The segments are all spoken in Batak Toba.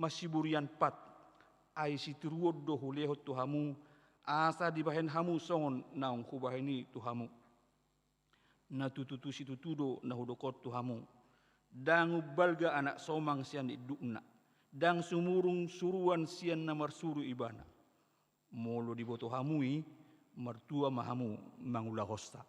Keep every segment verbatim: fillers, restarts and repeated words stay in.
ma siburian pat, ai sitiruon do hulehon tu hamu, asa dibahen hamu songon naung hubahen i tu hamu. Na tutu tu situtu do na hudok on tu hamu. Ndang umbalga anak somang sian indukna, ndang sumurung suruan sian na marsuru ibana. Molo diboto hamu i, martua ma hamu mangulahonsa.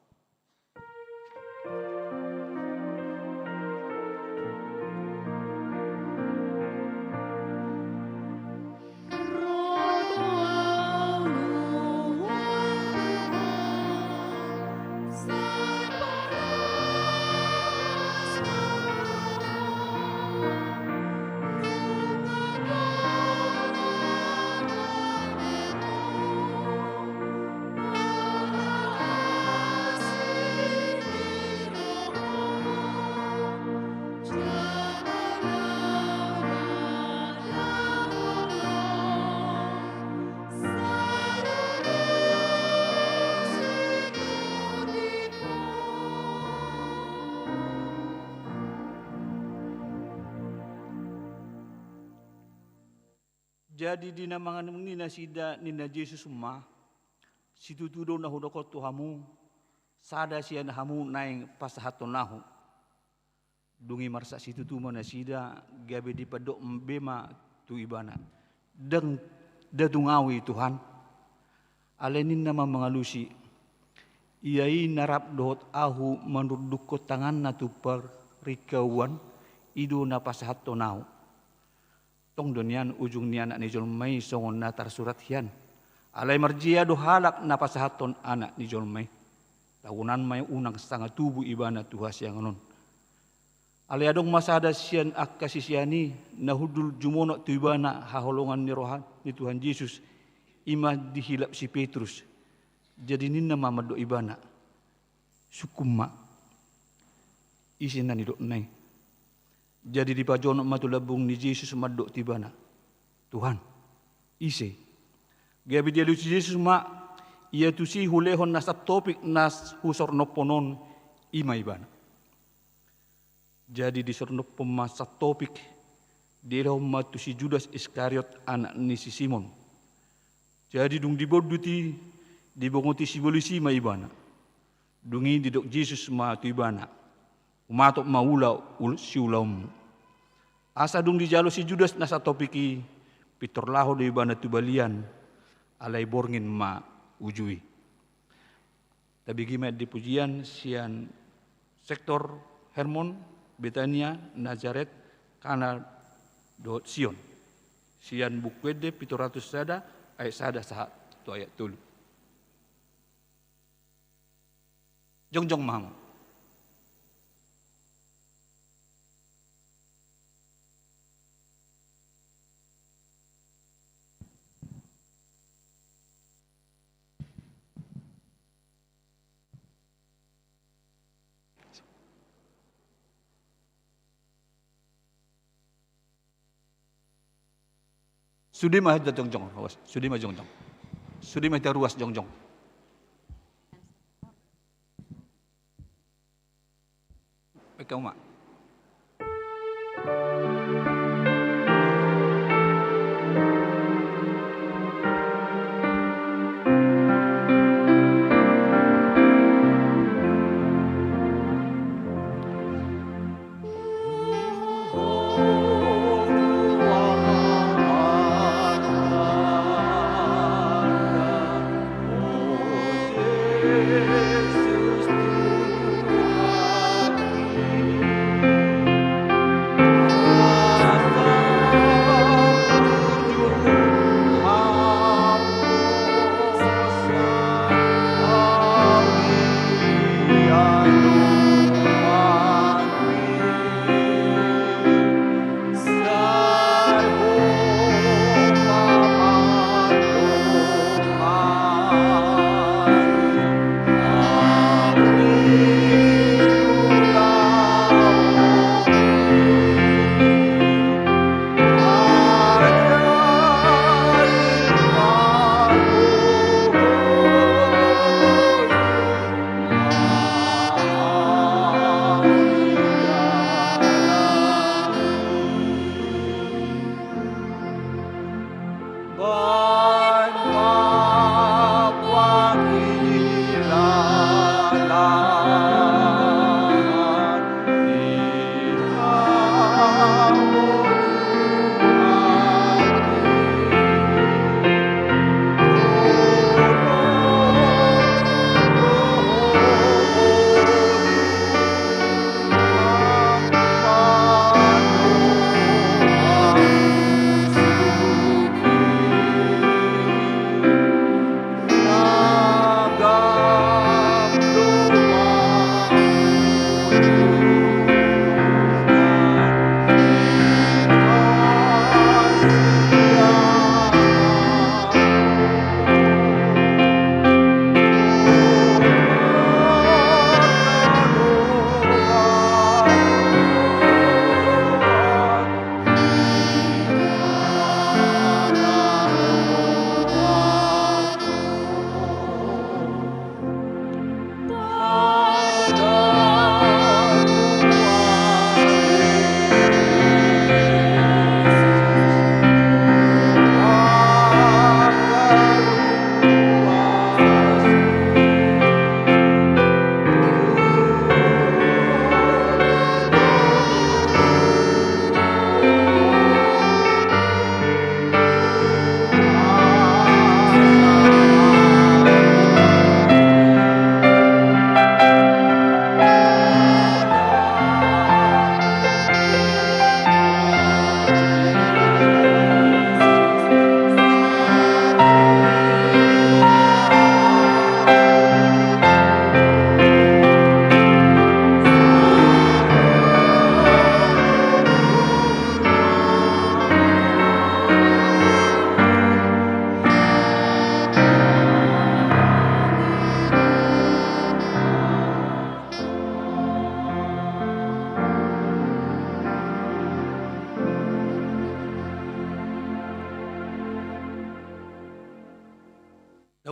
Jadi di na mangan i nasida, ninna Jesus ma: Situtu do na hudok on tu hamu, sada sian hamu naeng pasahathon ahu. Dung i marsak situtu ma nasida, gabe dipandok be ma tu ibana: Ndang, nda tung ahu i, Tuhan. Alai ninna ma mangalusi: Ia i na rap dohot ahu manundukkon tanganna tu paringkauan, i do na pasahathon ahu. Tong do nian ujung ni Anak ni jolma i songon na tarsurat hian. Alai marjea do halak na pasahathon Anak ni jolma i. Taonan ma i unang sanga tubu ibana tu hasiangan on. Alai adong ma sada sian angka sisean i, na hundul jumonok tu ibana haholongan ni roha ni Tuhan Jesus, i ma dihilap si Petrus. Jadi ninna ma mandok ibana: Sungkun ma, ise na nidokna i. Jadi dipajonok ma tu lambung ni Jesus mandok tu ibana: Tuhan, ise? Gabe dialusi Jesus ma ia tusi hulehon na santopik na husornophon on, i ma ibana. Jadi disornophon ma santopik, dilehon ma tu si Judas Iskariot, anak ni si Simon. Jadi dung dibondut i, dibongoti sibolis i ma ibana. Dung i didok Jesus ma tu ibana: Humatop ma ula ul-, siulaonmu. Asa dung dijalo si Judas na santopik i, pintor laho do ibana tu balian, alai borngin ma uju i. Tabege ma ende pujian sian sektor Hermon, Betania, Nazaret, Kana dohot Sion. Sian Buku Ende pitu ratus sada, ayat sada sahat tu ayat tolu. Jongjong ma hamu. Sude ma hita jongjong, ruas. Sude ma jongjong. Sude ma hita ruas jongjong. Baik, kamu, Mak.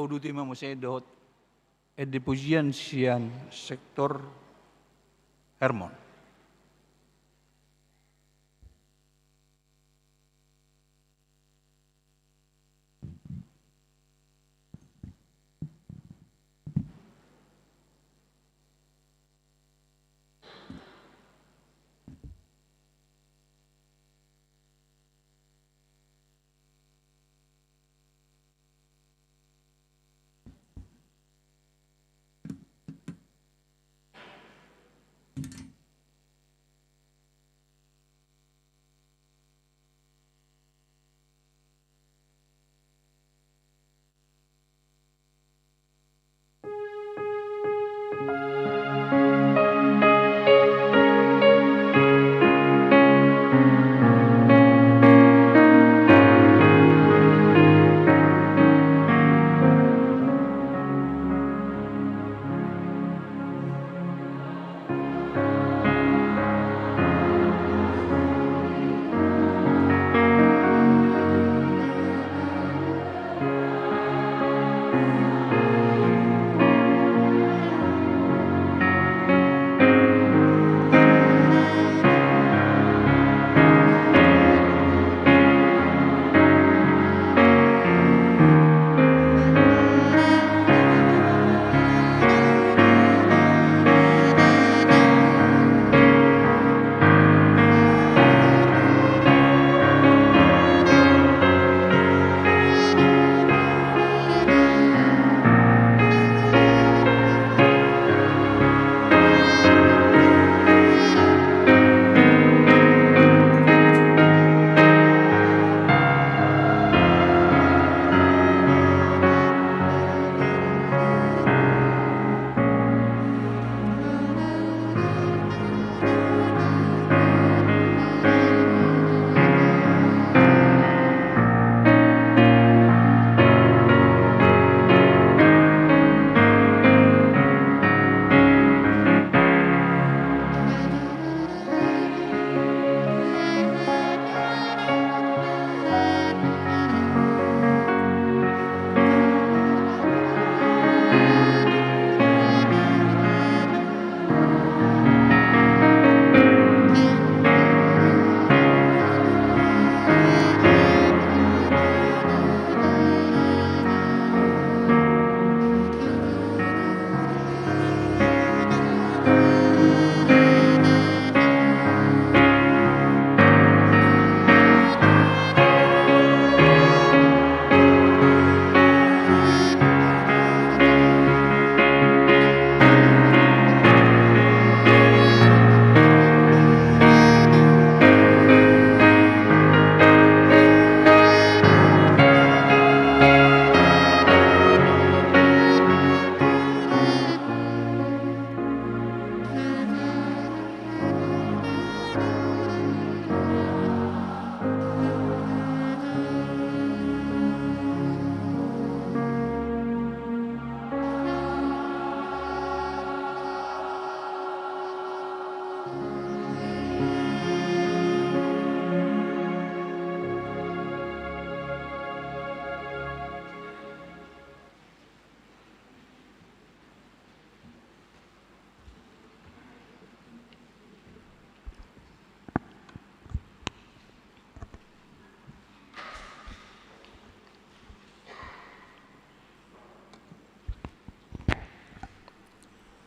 Uduti ma muse dohot ende pujian sian sektor Hermon.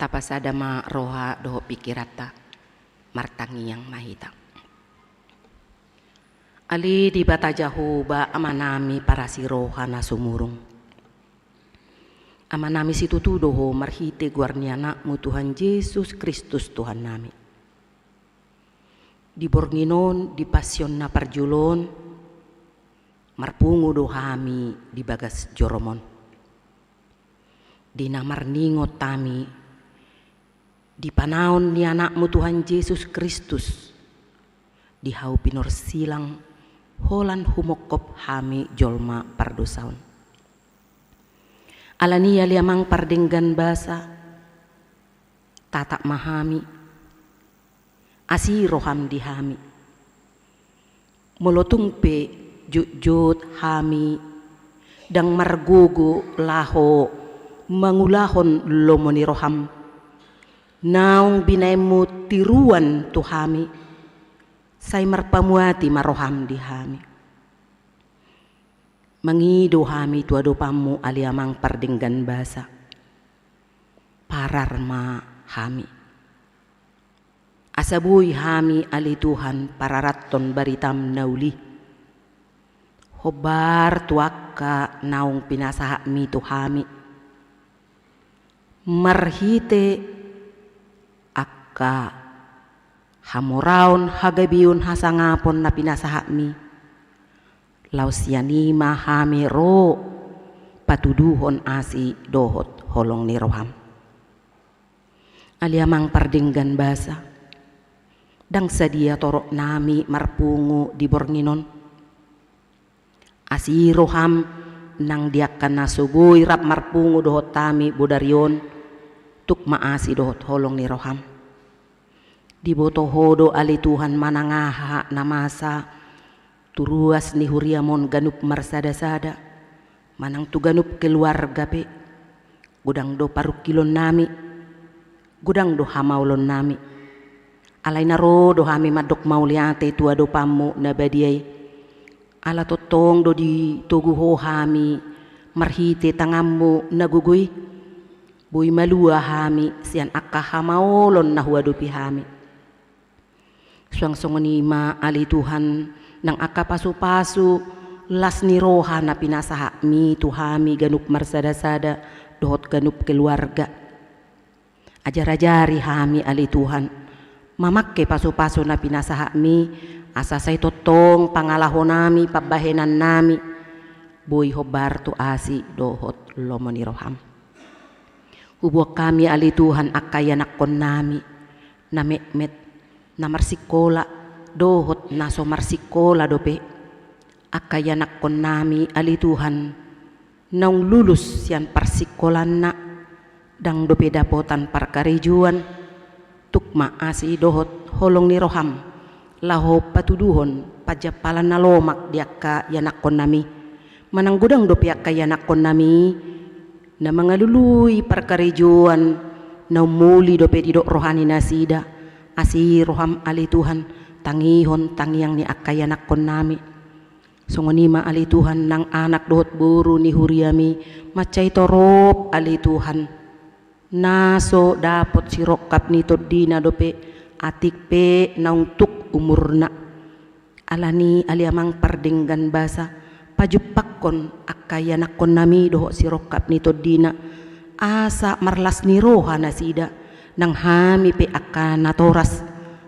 Tapasada ma roha dohot pikiranta, martangiang ma hita. Ale Debata Jahowa, Amanami parasi roha na sumurung. Amanami, situtu do Ho marhite goar ni Anakmu Tuhan Jesus Kristus Tuhannami. Di borngin on, di passion na parjolo on, marpungu do hami di bagas jorom on. Di na marningot hami di panaon ni Anakmu Tuhan Jesus Kristus, di hau pinorsilang, holan humongkop hami jolma pardosa on. Alani i ale Amang pardenggan basa, tatap ma hami, asi roham di hami. Molo tung pe jotjot hami Ndang margogo laho mangulahon lomo ni roham, naung binaenmu tiruan tu hami, sai marpamuati ma roham di hami. Mangido hami tu adopanmu, ale Amang pardenggan basa. Parar ma hami. Asa boi hami, ale Tuhan, pararathon baritam na uli. Hombar tu angka naung pinasahatmi tu hami. Marhite angka hamoraon, hagabeon, hasangapon na pinasahatmi. Laos sian i ma hami ro patuduhon asi dohot holong ni roham. Ale Amang pardenggan basa, ndang sadia torop nami marpungu di borngin on. Asi roham nang di angka na so boi rap marpungu dohot hami bodari on, tuk ma asi dohot holong ni roham. Diboto ho do ale Tuhan manang aha na masa tu ruas ni huriam on ganup marsada-sada, manang tu ganup keluarga pe. Godang do parungkilon nami, godang do hamaolon nami. Alai na ro do hami mandok mauliate tu adopanmu na badia i. Ala tongtong do ditogu ho hami marhite tanganmu na gogo i. Boi malua hami sian angka hamaolon na huadopi hami. Suang songon i ma ale Tuhan, nang angka pasu-pasu las ni roha na pinasahatmi tu hami ganup marsada-sada dohot ganup keluarga. Ajar-ajari hami ale Tuhan mamangke pasu-pasu na pinasahatmi, asa sai tongtong pangalahonami, pambahenannami boi hombar tu asi dohot lomo ni roham. Huboan hami ale Tuhan angka ianakkonnami na metmet, na marsingkola dohot na so marsingkola dope. Angka ianakkonnami ale Tuhan naung lulus sian parsingkolanna, ndang dope dapotan parkarejoan, tuk ma asi dohot holong ni roham laho patuduhon panjampalan na lomak di angka ianakkonnami. Manang godang dope angka ianakkonnami na mangalului parkarejoan na ummuli dope didok roha ni nasida. Asi roham ale Tuhan, tangihon tangiang ni angka ianakkonnami. Songon i ma ale Tuhan nang anak dohot boru ni huriami, mansai torop ale Tuhan na so dapot sirongkap ni tondina dope, atik pe naung tuk umurna. Alani ale Amang pardenggan basa, pajumpakkon angka ianakkonnami dohot sirongkap ni tondina, asa marlas ni roha nasida, nang hami pe angka natoras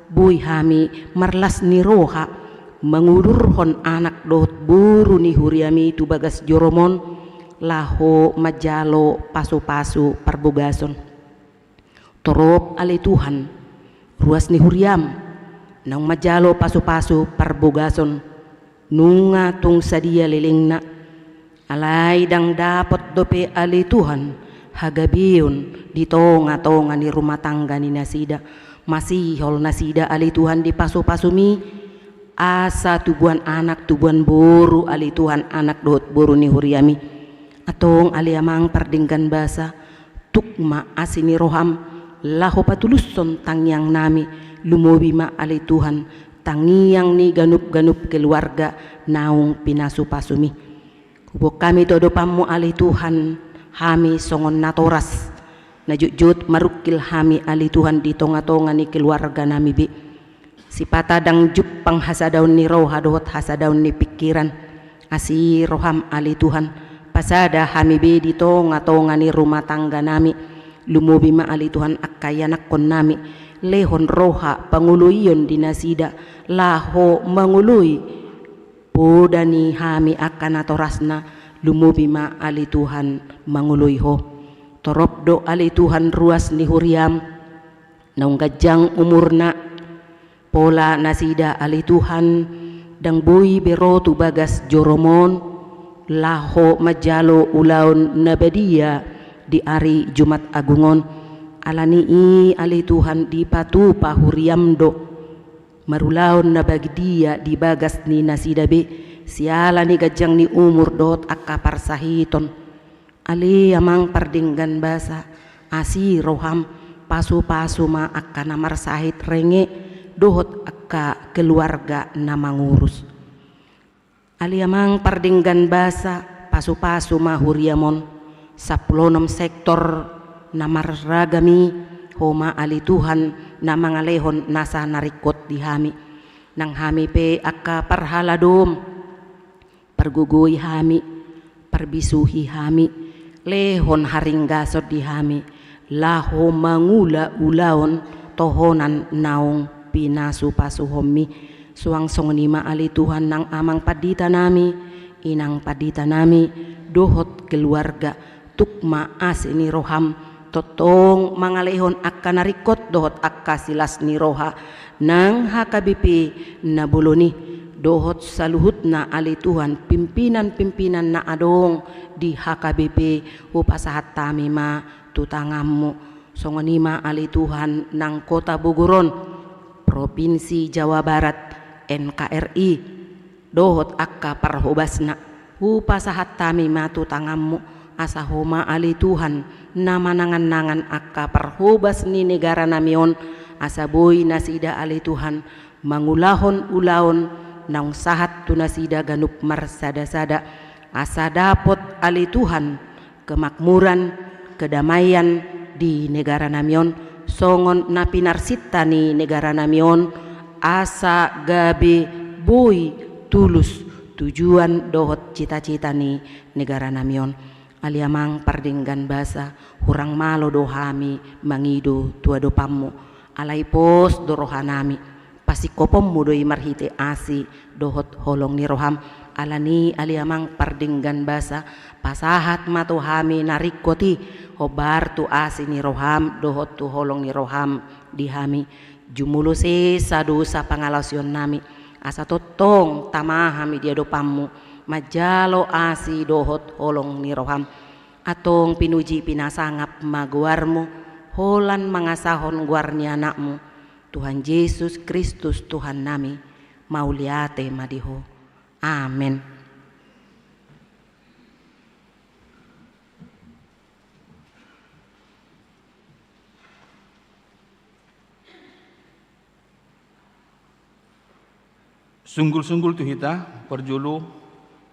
boi hami marlas ni roha mangudurhon anak dohot boru ni huriami tu bagas jorom on laho manjalo pasu-pasu parbogason. Torop ale Tuhan ruas ni huriam naung manjalo pasu-pasu parbogason, nunga tung sadia lelengna. Alai ndang dapot dope ale Tuhan hagabeon di tonga-tonga ni rumah tangga ni nasida. Masihol nasida ale Tuhan di pasu-pasumi, asa tubuan anak tubuan boru ale Tuhan anak dohot boru ni huriami. Antong ale Amang pardenggan basa, tuk ma asi ni roham laho patulushon tangiangnami, lumobi ma ale Tuhan tangiang ni ganup-ganup keluarga naung pinasu-pasumi. Huboan hami tu adopanmu ale Tuhan, hami songon natoras na jotjot marungkil hami ale Tuhan di tonga-tonga ni keluarganami be. Sipata ndang jumpang hasadaon ni roha dohot hasadaon ni pingkiran. Asi roham ale Tuhan, pasada hami be di tonga-tonga ni rumah tangganami. Lumobi ma ale Tuhan angka ianakkonnami, lehon roha pangoloion di nasida laho mangoloi poda ni hami angka natorasna. Lumobi ma ale Tuhan mangoloi ho. Torop do ale Tuhan ruas ni huriam naung ganjang umurna. Pola nasida ale Tuhan ndang boi be ro tu bagas jorom on laho manjalo ulaon na badia di ari Jumat Agung on. Alani i ale Tuhan dipatupa huriam do marulaon na badia di bagas ni nasida be. siala ni ganjang ni umur dohot angka parsahiton. Ale Amang pardenggan basa, asi roham, pasupasu ma angka na marsahit renge dohot angka keluarga na mangurus. Ale Amang pardenggan basa, pasupasu ma huriam on, sampulu onom sektor na marragam i, Ho ma ale Tuhan na mangalehon nasa na ringkot di hami. Nang hami pe angka parhalado-M, pargogoi hami, parbisuhi hami, lehon haringgason di hami, laho mangula ulaon tohonan naung pinasupasuhonMi. Suang songon i ma ale Tuhan nang Amang pandita nami, Inang pandita nami, dohot keluarga, tuk ma asi ni roham, tongtong mangalehon angka na ringkot dohot angka silas ni roha, nang H K B P na bolon i, dohot saluhutna ale Tuhan, pimpinan-pimpinan na adong di H K B P, hupasahat hami ma tu tanganMu. Songon i ma ale Tuhan nang Kota Bogor on, Provinsi Jawa Barat, N K R I, dohot angka parhobasna, hupasahat hami ma tu tanganMu, asa Ho ma ale Tuhan, na manangan-nangan angka parhobas ni negara nami on, asa boi nasida ale Tuhan, mangulahon ulaon naung sahat tu nasida ganup marsada-sada, asa dapot ale Tuhan, kemakmuran, kedamaian di negara nami on, songon na pinarsinta ni negara nami on, asa gabe boi tulus tujuan dohot cita-cita ni negara nami on. Ale Amang pardenggan basa, hurang malo do hami mangido tu adopanMu, alai pos do roha nami. Pasingkoponmu do i marhite asi dohot holong ni roham. Alani i ale Amang pardenggan basa, pasahat ma tu hami na ringkot i, hombar tu asi ni roham dohot tu holong ni roham di hami. Jumolo sesa dosa pangalaosion nami, asa tongtong tama hami di adopanmu, manjalo asi dohot holong ni roham. Antong pinuji pinasangap ma goarmu, holan mangasahon goar ni anakmu, Tuhan Jesus Kristus Tuhan nami, mauliate ma di Ho. Amen. Sunggul-sunggul tu hita, parjolo,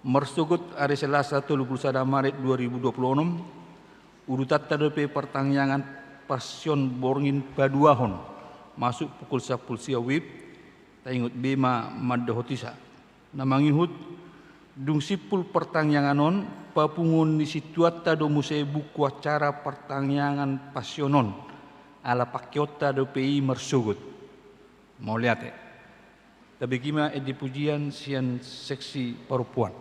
marsogot ari Selasa tolu pulu sada Maret dua ribu dua pulu onom, urutanta dope partangiangan Pasion borngin paduahon, masuk pukul sampulu sia WIB, taingot be ma mandohoti sa. Na mangihut, dung simpul partangiangan on, papunguon ni sintuanta do muse buku acara partangiangan Pasion on, ala pangkeonta dope i marsogot. Mauliate. Tabege ma ende pujian sian seksi parompuan.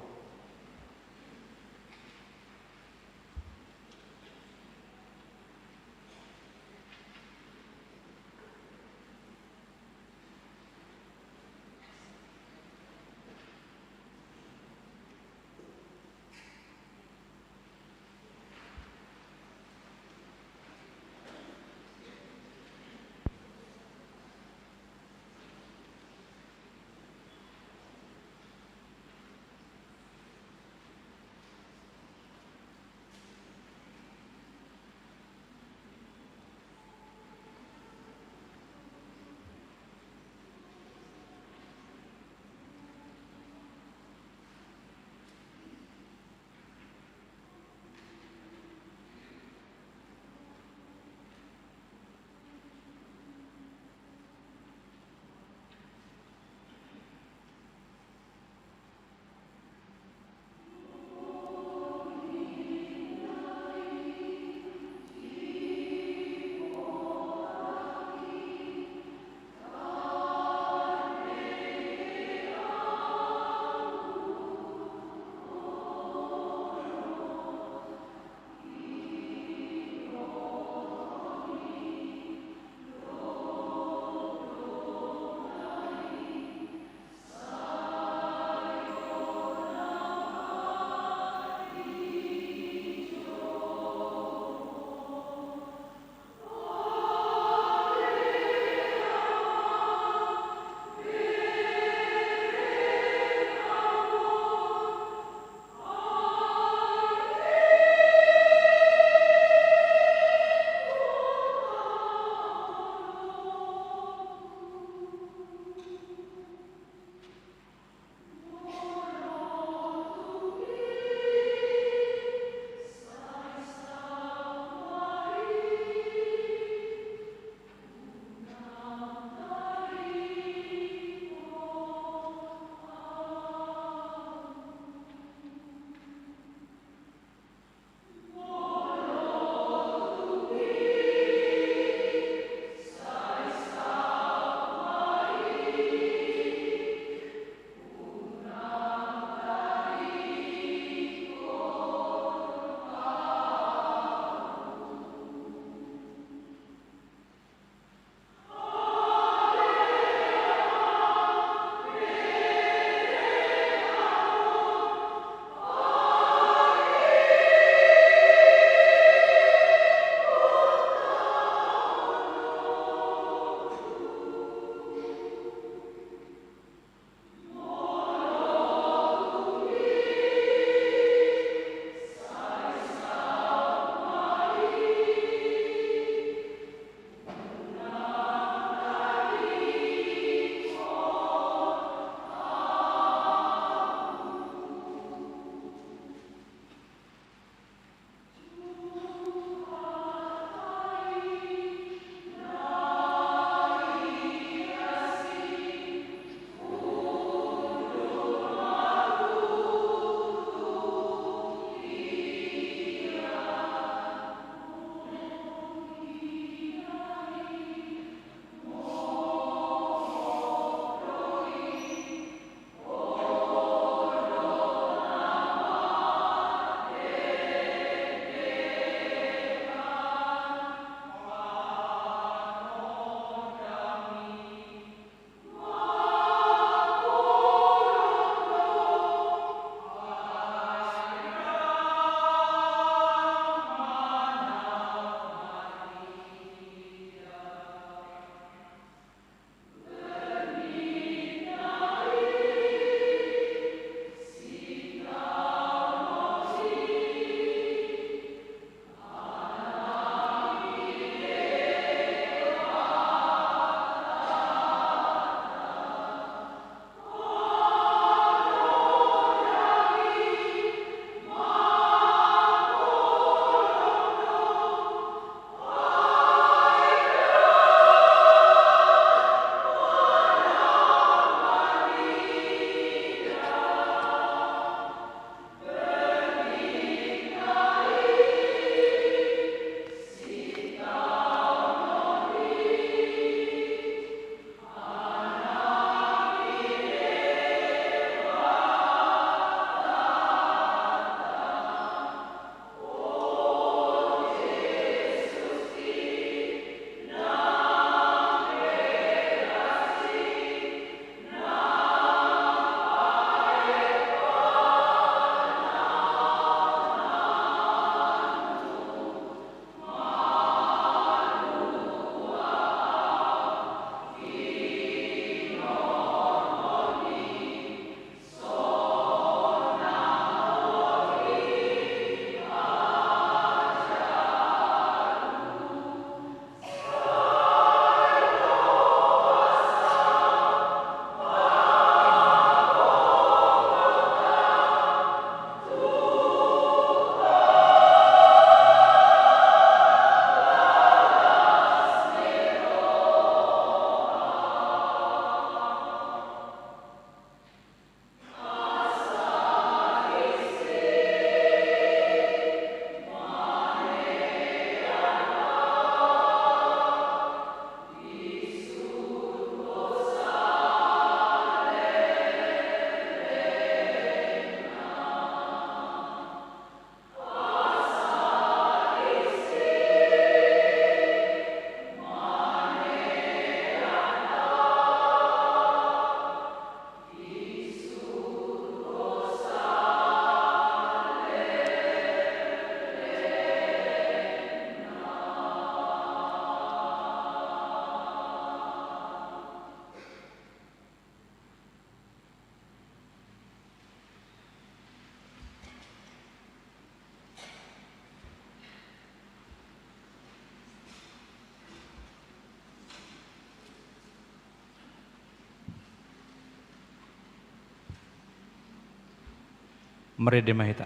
Marende ma hita.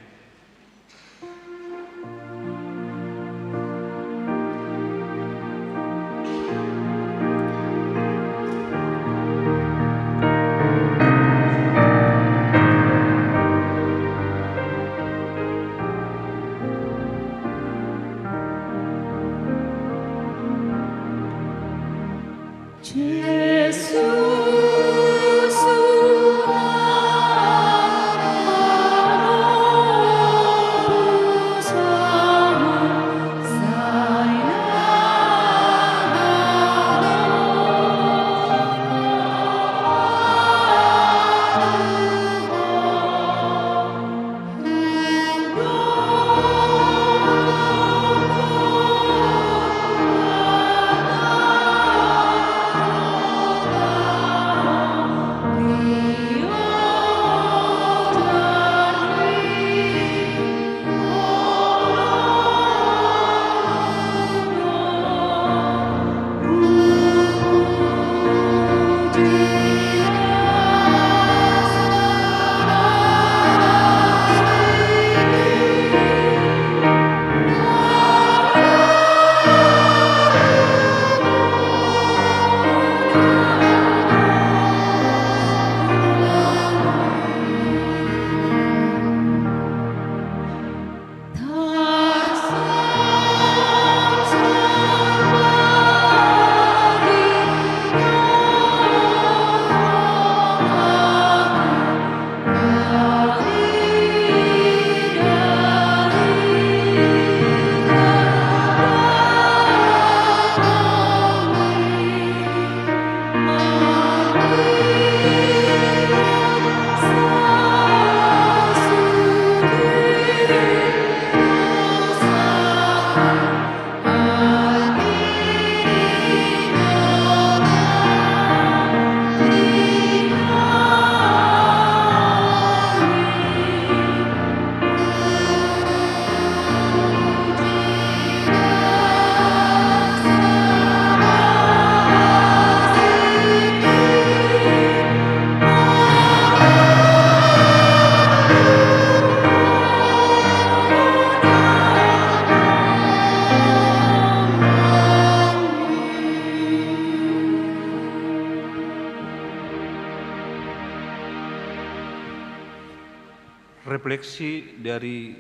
Refleksi dari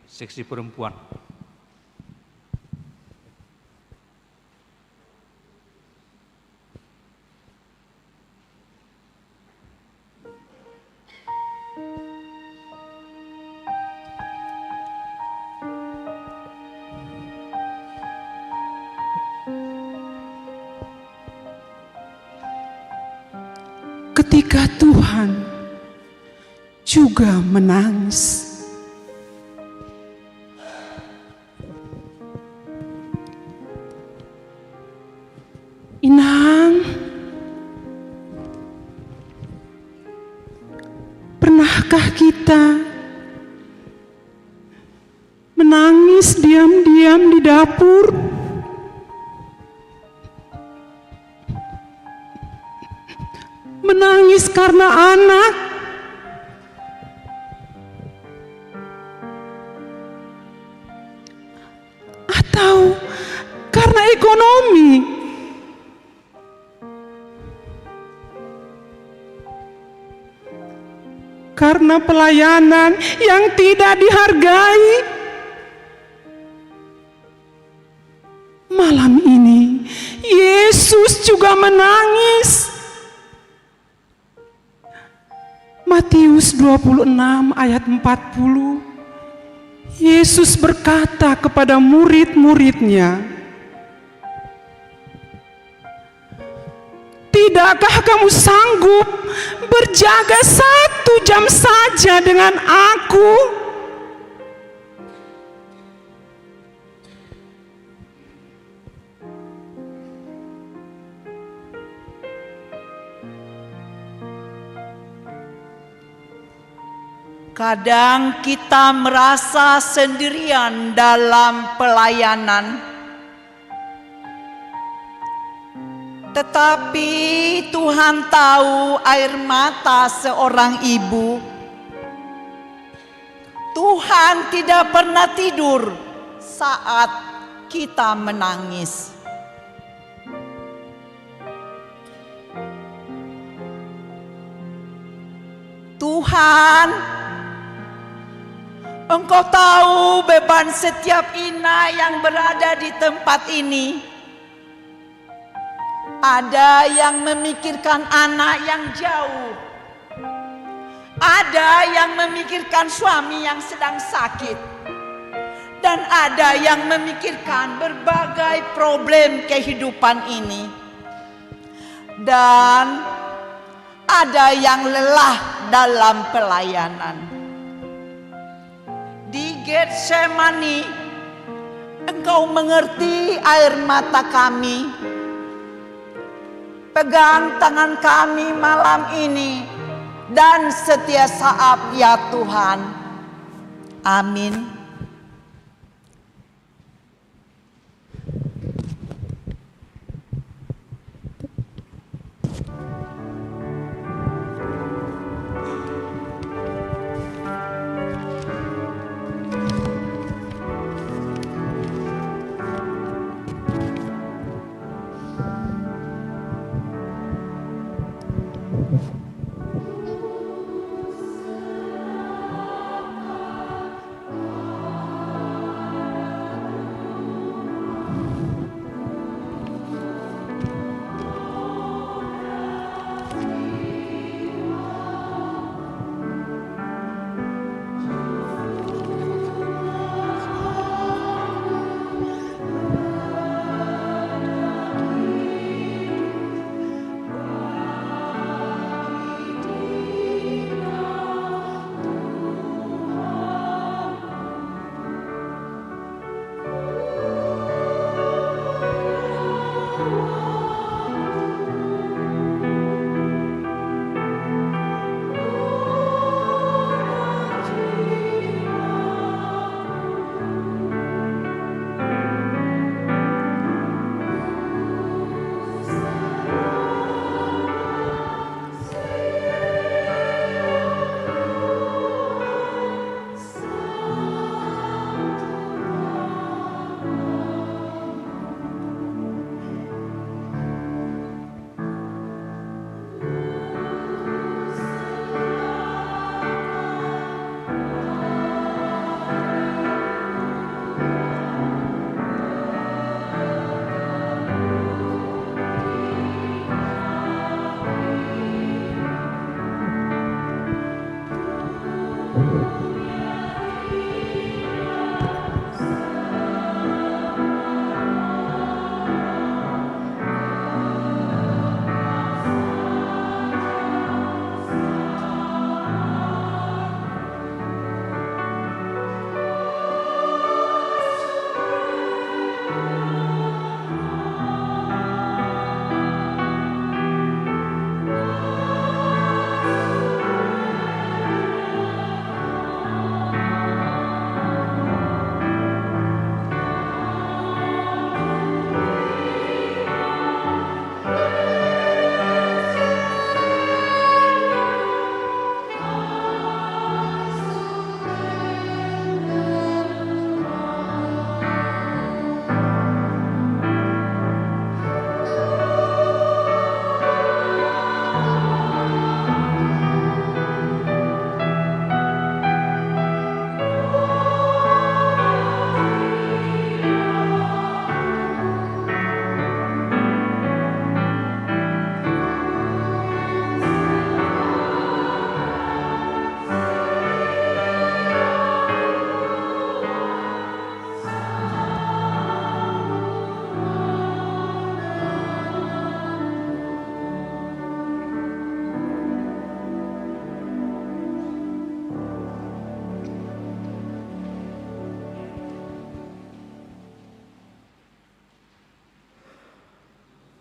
seksi perempuan. Ketika Tuhan juga menangis. Inang, pernahkah kita menangis diam-diam di dapur? Menangis karena anak? Atau karena ekonomi? Karena pelayanan yang tidak dihargai? Malam ini, Yesus juga menangis. Matius dua puluh enam ayat empat puluh, Yesus berkata kepada murid-muridnya, "Tidakkah kamu sanggup berjaga satu jam saja dengan Aku?" Kadang kita merasa sendirian dalam pelayanan. Tetapi Tuhan tahu air mata seorang ibu. dan tidak pernah tidur saat kita menangis. Tuhan, Engkau tahu beban setiap ina yang berada di tempat ini. Ada yang memikirkan anak yang jauh. Ada yang memikirkan suami yang sedang sakit. Dan ada yang memikirkan berbagai problem kehidupan ini. Dan ada yang lelah dalam pelayanan. Di Getsemani, Engkau mengerti air mata kami. Pegang tangan kami malam ini dan setia saat, ya Tuhan. Amin.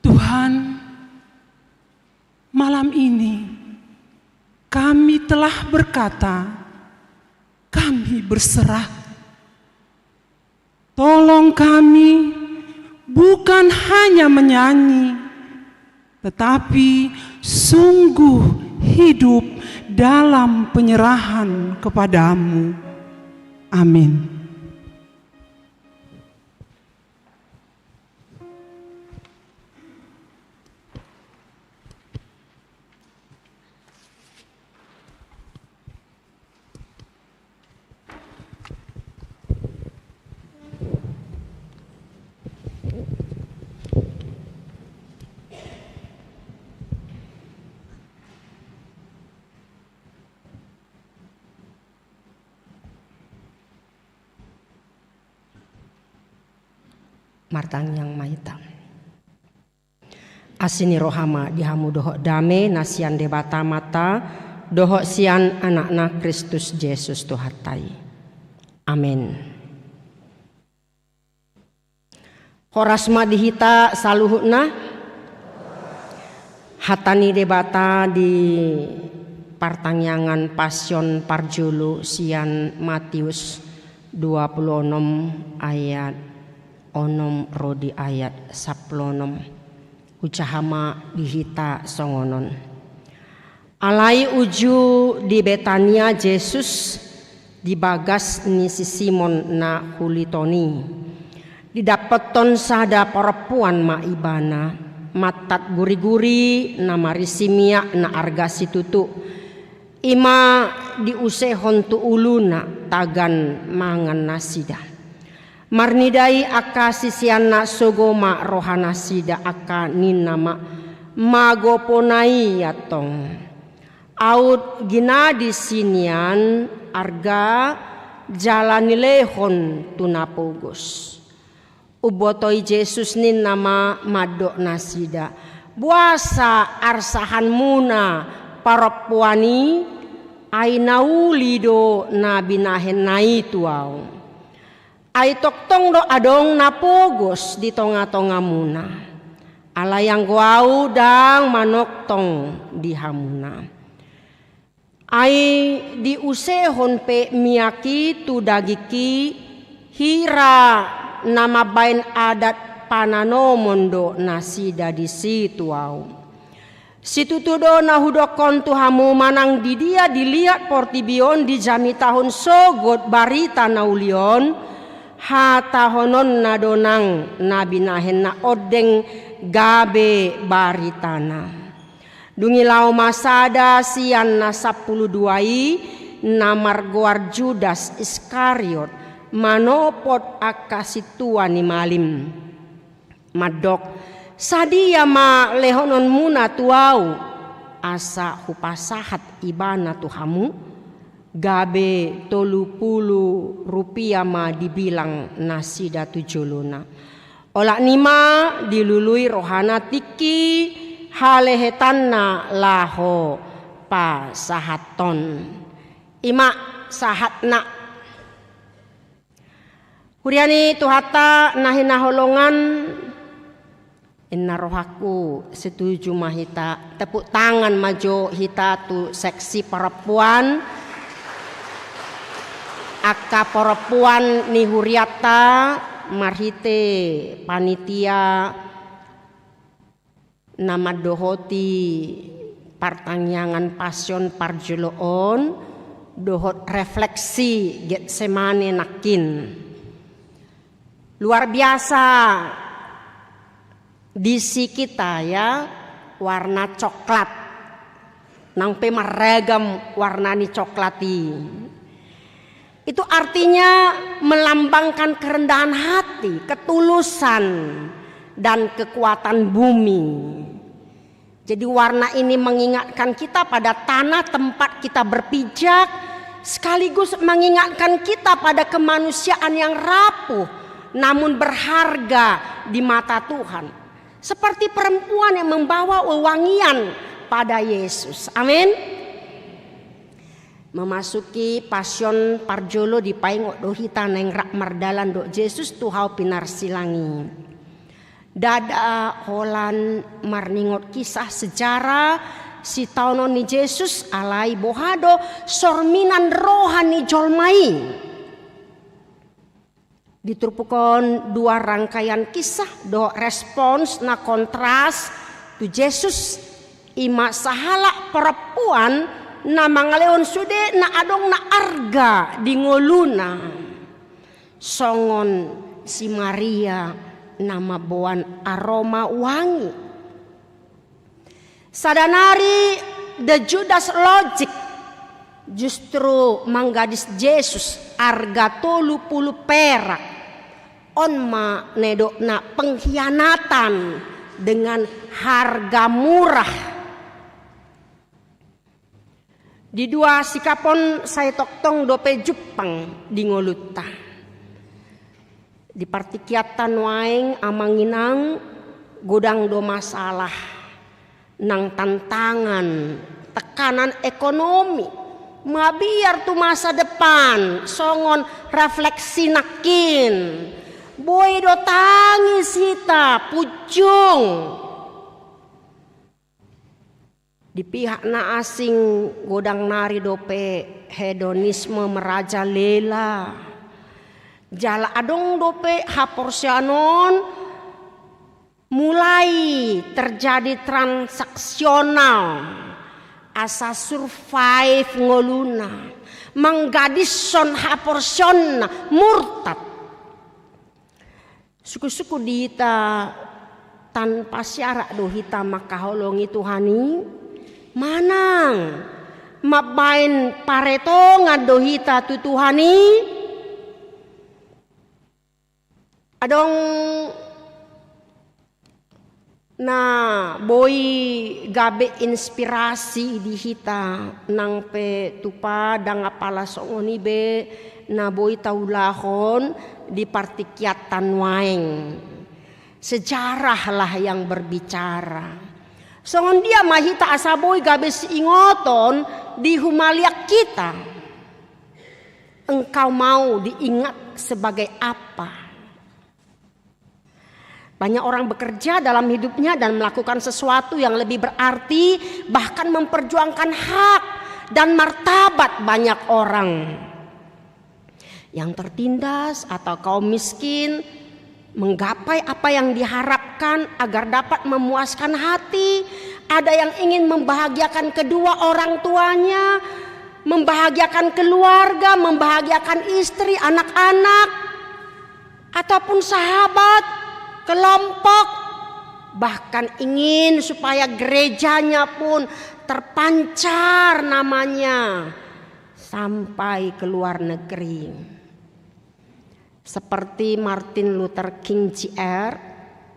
Tuhan, malam ini kami telah berkata, kami berserah. Tolong kami bukan hanya menyanyi, tetapi sungguh hidup dalam penyerahan kepada-Mu. Amin. Martangiang ma hita. Asi ni roha ma di hamu dohot dame na sian Debata Amanta dohot sian Anakna Kristus Jesus Tuhanta i. Amen. Horas ma di hita saluhutna. Hata ni Debata di partangiangan Pasion parjolo sian Matius dua pulu onom ayat onom ro di ayat sampulu onom. Hujaha ma di hita songon on. Alai uju di Betania Jesus di bagas ni si Simon na huliton i. Didapotton sada parompuan ma ibana, mattat guriguri na marisi miak na arga situtu. I ma diusehon tu uluna tagan mangan nasida. Marnida i angka siseanna sogo ma rohanasida angka ninna ma, magopona i antong. Aut ginadi si nian arga jala nilehon tu na pogos. Umbotoi Jesus ninna ma mandok nasida, boasa arsahanmuna parompuan i, ai na uli do na binahenna i tu ahu. Ai tongtong do adong na pogos di tongatongamuna. Alai anggo ahu ndang manongtong di hamuna. Ai diusehon pe miak i tu dagingki hira na mambahen adat pananomon do nasida disi tu ahu. Situtu do na hudokkon tu hamu, manang didia diliat portibi on dijamitahon sogot barita na uli on, hatahononna do nang na binahenna ondeng gabe baritana. Dung i laho ma sada sian na sampulu dua i, na margoar Judas Iskariot, manopot angka sintua ni malim. Mandok, sadia ma lehononmuna tu ahu, asa hupasahat ibana tu hamu? Gabe tolu pulu rupia ma dibilang nasida tu jolona. Olat ni i ma dilului rohana tingki halehetanna laho pasahathon. I ma sahatna. Huria ni Tuhanta na hinaholongan, inna rohangku setuju ma hita, tepuk tangan ma jo hita tu seksi parompuan, angka parompuan ni hurianta marhite panitia na mandohoti partangiangan Pasion parjolo on dohot refleksi Getsemane nangkin. Luar biasa disi kita ya, warna coklat. Nang pe marragam warna ni coklat i. Itu artinya melambangkan kerendahan hati, ketulusan, dan kekuatan bumi. Jadi warna ini mengingatkan kita pada tanah tempat kita berpijak, sekaligus mengingatkan kita pada kemanusiaan yang rapuh, namun berharga di mata Tuhan. Seperti perempuan yang membawa wewangian pada Yesus. Amin. Memasuki Pasion parjolo dipaingot do hita naeng rap mardalan dohot Jesus tu hau pinarsilang i. Ndada holan marningot kisah sejarah sitaonon ni Jesus, alai boha do sorminan roha ni jolma i. Di turpuk on dua rangkaian kisah dohot respons na kontras tu Jesus, i ma sahalak parompuan na mangalehon sude na adong na arga di ngoluna. songon si Maria na mamboan aroma wangi. Sada nari, the Judas logic, justru manggadis Jesus arga tolu pulu perak. On ma na didokna pengkhianatan dengan harga murah. Di dua sikap on sai tongtong dope jumpang di ngolunta. Di partingkianta nuaeng, amang inang, godang do masalah nang tantangan, tekanan ekonomi, mabiar tu masa depan, songon refleksi nangkin. Boi do tangis hita, punjung. Di pihak na asing, godang nari dope hedonisme merajalela. Jala adong dope haporseaon on mulai terjadi transaksional, asa survive ngoluna, manggadishon haporseaonna, murtad. Suku-suku di hita tanpa syarat do hita mangkaholongi Tuhan i? Manang mambaen paretongan do hita tu Tuhan i? Adong na boi gabe inspirasi di hita nang pe tupa ndang apala songon i be na boi taulahon di partingkianta nuaeng. Sejarahlah yang berbicara. Songon dia ma hita asa boi gabe siingoton di humaliang hita? Engkau mau diingat sebagai apa? Banyak orang bekerja dalam hidupnya dan melakukan sesuatu yang lebih berarti, bahkan memperjuangkan hak dan martabat banyak orang. Yang tertindas atau kaum miskin menggapai apa yang diharapkan agar dapat memuaskan hati. Ada yang ingin membahagiakan kedua orang tuanya, membahagiakan keluarga, membahagiakan istri, anak-anak, ataupun sahabat, kelompok, bahkan ingin supaya gerejanya pun terpancar namanya sampai ke luar negeri. Seperti Martin Luther King Junior,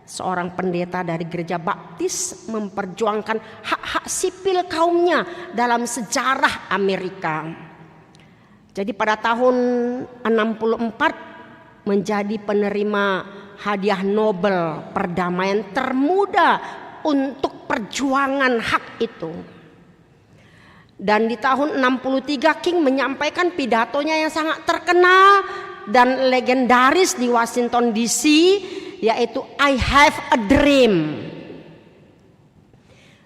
seorang pendeta dari Gereja Baptis, memperjuangkan hak-hak sipil kaumnya dalam sejarah Amerika. Jadi, pada tahun enam puluh empat menjadi penerima hadiah Nobel perdamaian termuda untuk perjuangan hak itu. Dan di tahun enam puluh tiga, King menyampaikan pidatonya yang sangat terkenal dan legendaris di Washington D C, yaitu "I Have a Dream".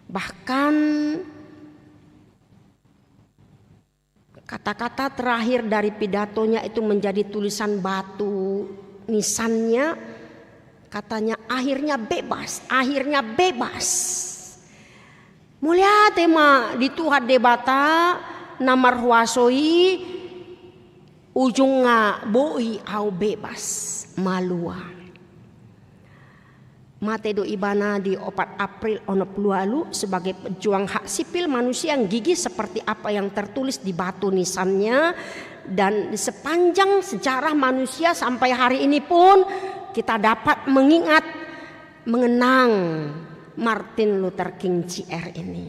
Bahkan, kata-kata terakhir dari pidatonya itu menjadi tulisan batu nisannya. Katanya, "Akhirnya bebas, akhirnya bebas." Mauliate ma di Tuhan Debata na marhuaso i, ujungna boi au bebas, malua. Mate do ibana di opat April onom puluh ualu sebagai pejuang hak sipil manusia yang gigih seperti apa yang tertulis di batu nisannya, dan di sepanjang sejarah manusia sampai hari ini pun kita dapat mengingat, mengenang Martin Luther King Junior ini.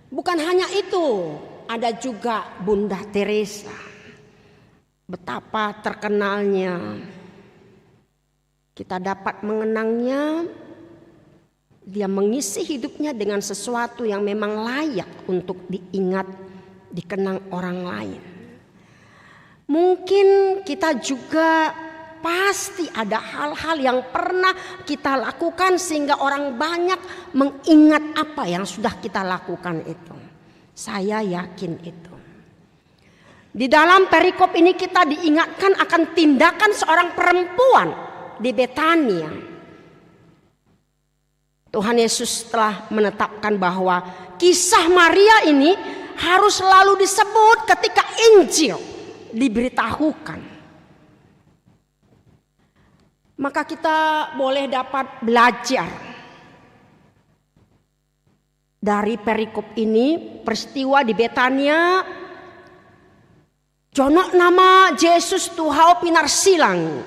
Bukan hanya itu, ada juga Bunda Teresa. Betapa terkenalnya. Kita dapat mengenangnya, dia mengisi hidupnya dengan sesuatu yang memang layak untuk diingat, dikenang orang lain. Mungkin kita juga pasti ada hal-hal yang pernah kita lakukan sehingga orang banyak mengingat apa yang sudah kita lakukan itu. Saya yakin itu. Di dalam perikop ini kita diingatkan akan tindakan seorang perempuan di Betania. Tuhan Yesus telah menetapkan bahwa kisah Maria ini harus selalu disebut ketika Injil diberitahukan. Maka kita boleh dapat belajar dari perikop ini, peristiwa di Betania, jonok nama Jesus tu hau pinarsilang.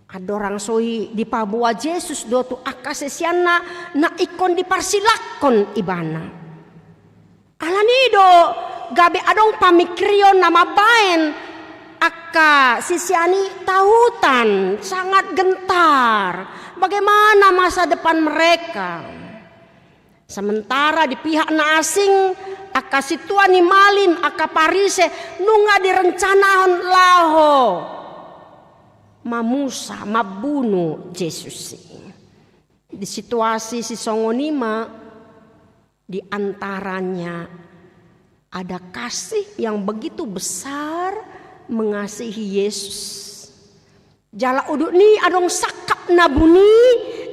Andorang so i dipaboa Jesus do tu angka siseanna na ingkon diparsilangkon ibana. Alani do gabe adong pamingkirion na mambaen angka sisean i tautan, sangat gentar. Bagaimana masa depan mereka? Sementara di pihak na asing, angka sintua ni malim, angka Parise, nunga direncanahon laho mamusa, mambunu Jesus i. Di situasi sisongon i ma, di antaranya ada kasih yang begitu besar mengasihi Yesus. Jala udutna i adong sangkap na buni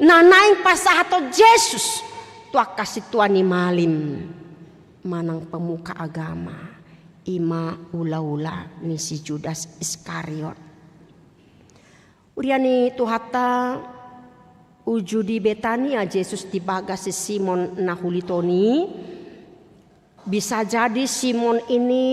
na naeng pasahaton Jesus tu angka sintua ni malim manang pemuka agama, i ma ulaula ni si Judas Iskariot. Huria ni Tuhanta, uju di Betania Jesus di bagas si Simon na huliton i. Bisa jadi Simon ini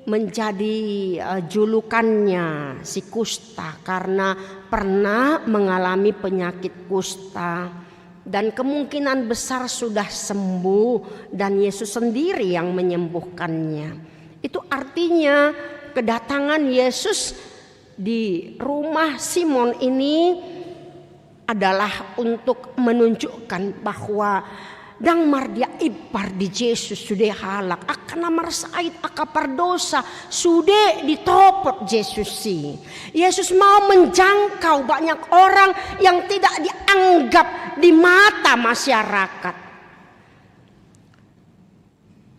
menjadi, eh, julukannya si kusta karena pernah mengalami penyakit kusta dan kemungkinan besar sudah sembuh dan Yesus sendiri yang menyembuhkannya. Itu artinya kedatangan Yesus di rumah Simon ini adalah untuk menunjukkan bahwa ndang mardia impar di Jesus sude halak, angka na marsahit, angka pardosa, sude ditopot Jesus i. Yesus mau menjangkau banyak orang yang tidak dianggap di mata masyarakat.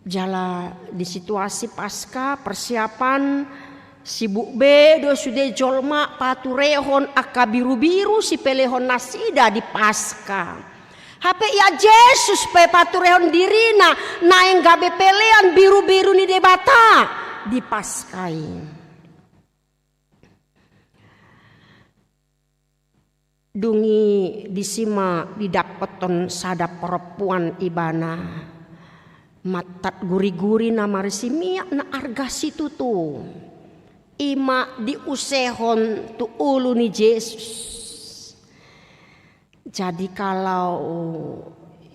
Jala di situasi Paska, persiapan, sibuk be do sude jolma paturehon angka birubiru sipelehon nasida di Paska. Hape ia Jesus pe paturehon dirina naeng gabe pelean birubiru ni Debata di Paska i. Dung i disi ma didapotton sada perempuan ibana, mattat guriguri na marisi miak na arga situtu, i ma diusehon tu ulu ni Jesus. Jadi kalau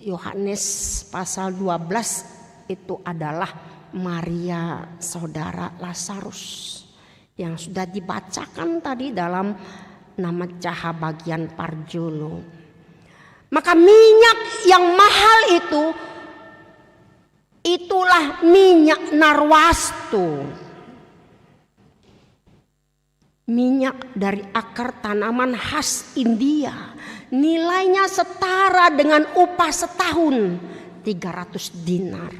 Yohanes pasal dua belas itu adalah Maria saudara Lazarus yang sudah dibacakan tadi dalam nama caha bagian parjolo. Maka minyak yang mahal itu, itulah minyak narwastu. Minyak dari akar tanaman khas India. Nilainya setara dengan upah setahun, tiga ratus dinar.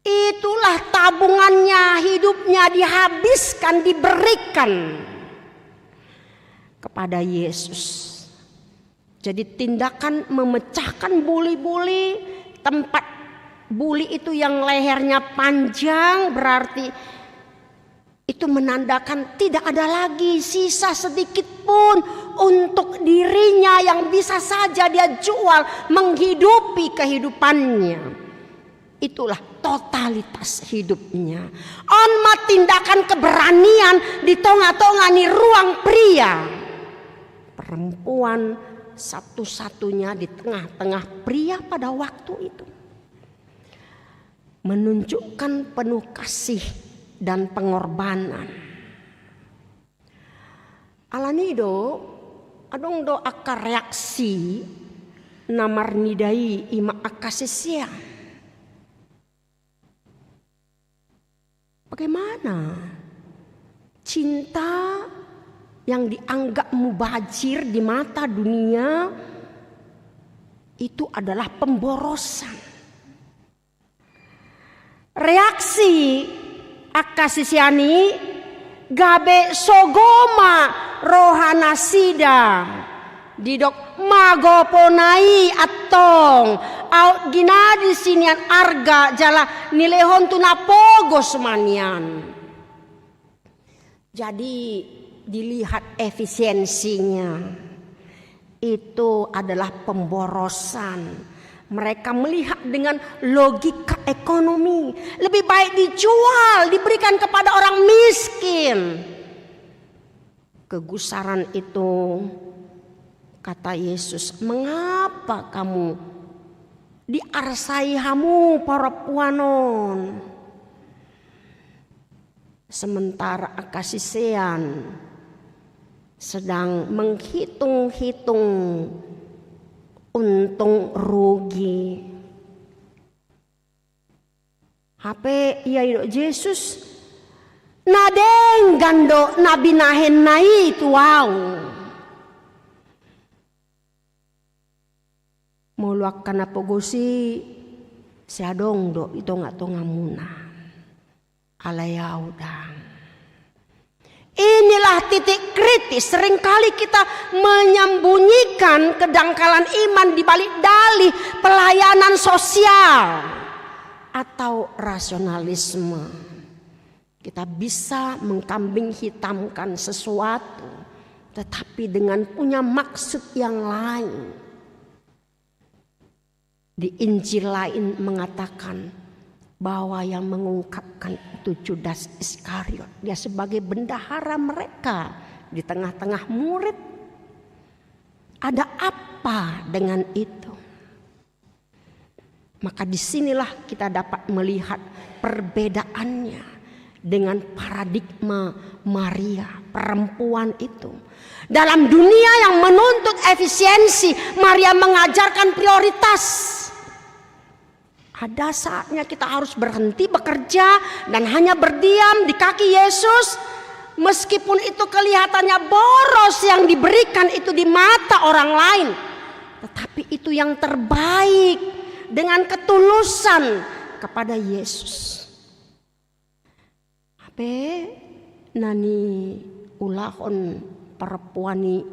Itulah tabungannya, hidupnya dihabiskan, diberikan kepada Yesus. Jadi, tindakan memecahkan buli-buli, tempat buli itu yang lehernya panjang, berarti itu menandakan tidak ada lagi sisa sedikit pun untuk dirinya yang bisa saja dia jual menghidupi kehidupannya. Itulah totalitas hidupnya. On ma tindakan keberanian di tonga-tonga ni ruang pria. Perempuan satu-satunya di tengah-tengah pria pada waktu itu. Menunjukkan penuh kasih dan pengorbanan. Alani do, adong do angka reaksi na marnida i, i ma angka sisean. Bagaimana? Cinta yang dianggap mubazir di mata dunia itu adalah pemborosan. Reaksi angka sisean i gabe sogo ma rohanasida. Didok, magopona i antong, aut ginadi si nian arga jala nilehon tu na pogos ma nian. Jadi, dilihat efisiensinya. Itu adalah pemborosan. Mereka melihat dengan logika ekonomi. Lebih baik dijual, diberikan kepada orang miskin. Kegusaran itu, kata Yesus, "Mengapa kamu diarsai hamu parompuan on?" Sementara angka sisean sedang menghitung-hitung untung rugi. Hape ia didok Jesus, "Na denggan do na binahenna i tu ahu." Molo angka na pogos i, sai adong do di tonga-tongamuna. Alai ahu ndang. Inilah titik kritis, seringkali kita menyembunyikan kedangkalan iman di balik dalih pelayanan sosial atau rasionalisme. Kita bisa mengkambing hitamkan sesuatu, tetapi dengan punya maksud yang lain. Di Injil lain mengatakan bahwa yang mengungkapkan itu Judas Iskariot. Dia sebagai bendahara mereka di tengah-tengah murid. Ada apa dengan itu? Maka disinilah kita dapat melihat perbedaannya dengan paradigma Maria, perempuan itu. Dalam dunia yang menuntut efisiensi, Maria mengajarkan prioritas. Ada saatnya kita harus berhenti bekerja dan hanya berdiam di kaki Yesus. Meskipun itu kelihatannya boros yang diberikan itu di mata orang lain, tetapi itu yang terbaik dengan ketulusan kepada Yesus. Hape na niulahon perempuan i,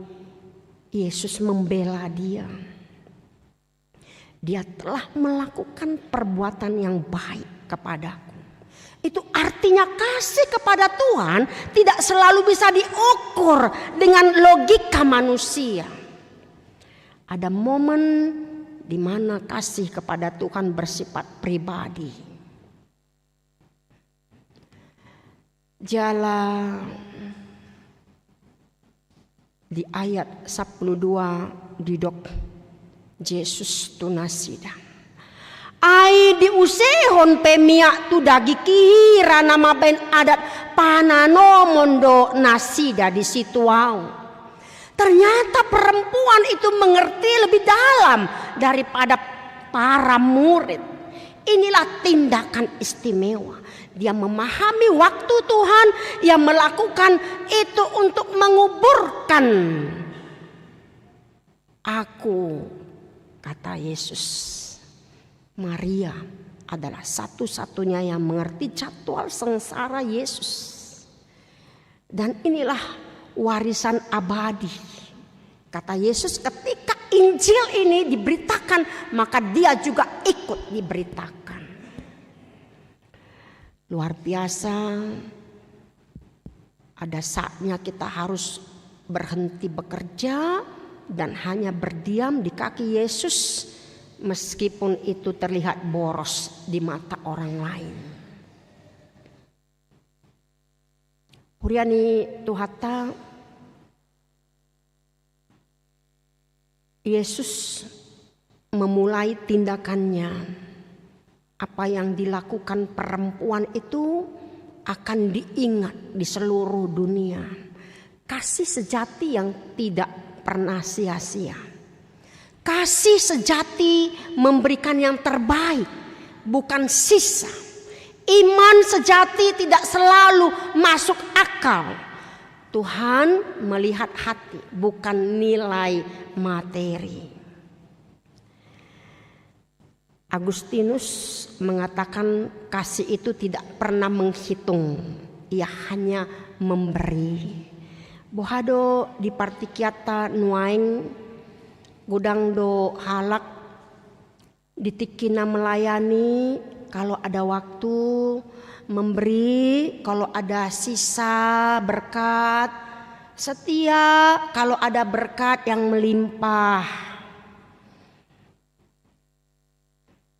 Yesus membela dia. Dia telah melakukan perbuatan yang baik kepadaku. Itu artinya kasih kepada Tuhan tidak selalu bisa diukur dengan logika manusia. Ada momen di mana kasih kepada Tuhan bersifat pribadi. Jala di ayat sampulu dua didok Jesus tu nasida, "Ai diusehon pe miak tu daging hira na mambahen adat, pananomon do nasida disi tu ahu." Ternyata perempuan itu mengerti lebih dalam daripada para murid. Inilah tindakan istimewa. Dia memahami waktu Tuhan, ia melakukan itu untuk menguburkan aku, kata Yesus. Maria adalah satu-satunya yang mengerti jadwal sengsara Yesus. Dan inilah warisan abadi. Kata Yesus, ketika Injil ini diberitakan, maka dia juga ikut diberitakan. Luar biasa, ada saatnya kita harus berhenti bekerja dan hanya berdiam di kaki Yesus, meskipun itu terlihat boros di mata orang lain. Huria ni Tuhanta, Yesus memulai tindakannya. Apa yang dilakukan perempuan itu akan diingat di seluruh dunia. Kasih sejati yang tidak pernah sia-sia. Kasih sejati memberikan yang terbaik, bukan sisa. Iman sejati tidak selalu masuk akal. Tuhan melihat hati, bukan nilai materi. Agustinus mengatakan kasih itu tidak pernah menghitung, ia hanya memberi. Boha do di partingkianta nuaeng, godang do halak di tingki na melayani, kalau ada waktu, memberi, kalau ada sisa berkat, Setia kalau ada berkat yang melimpah.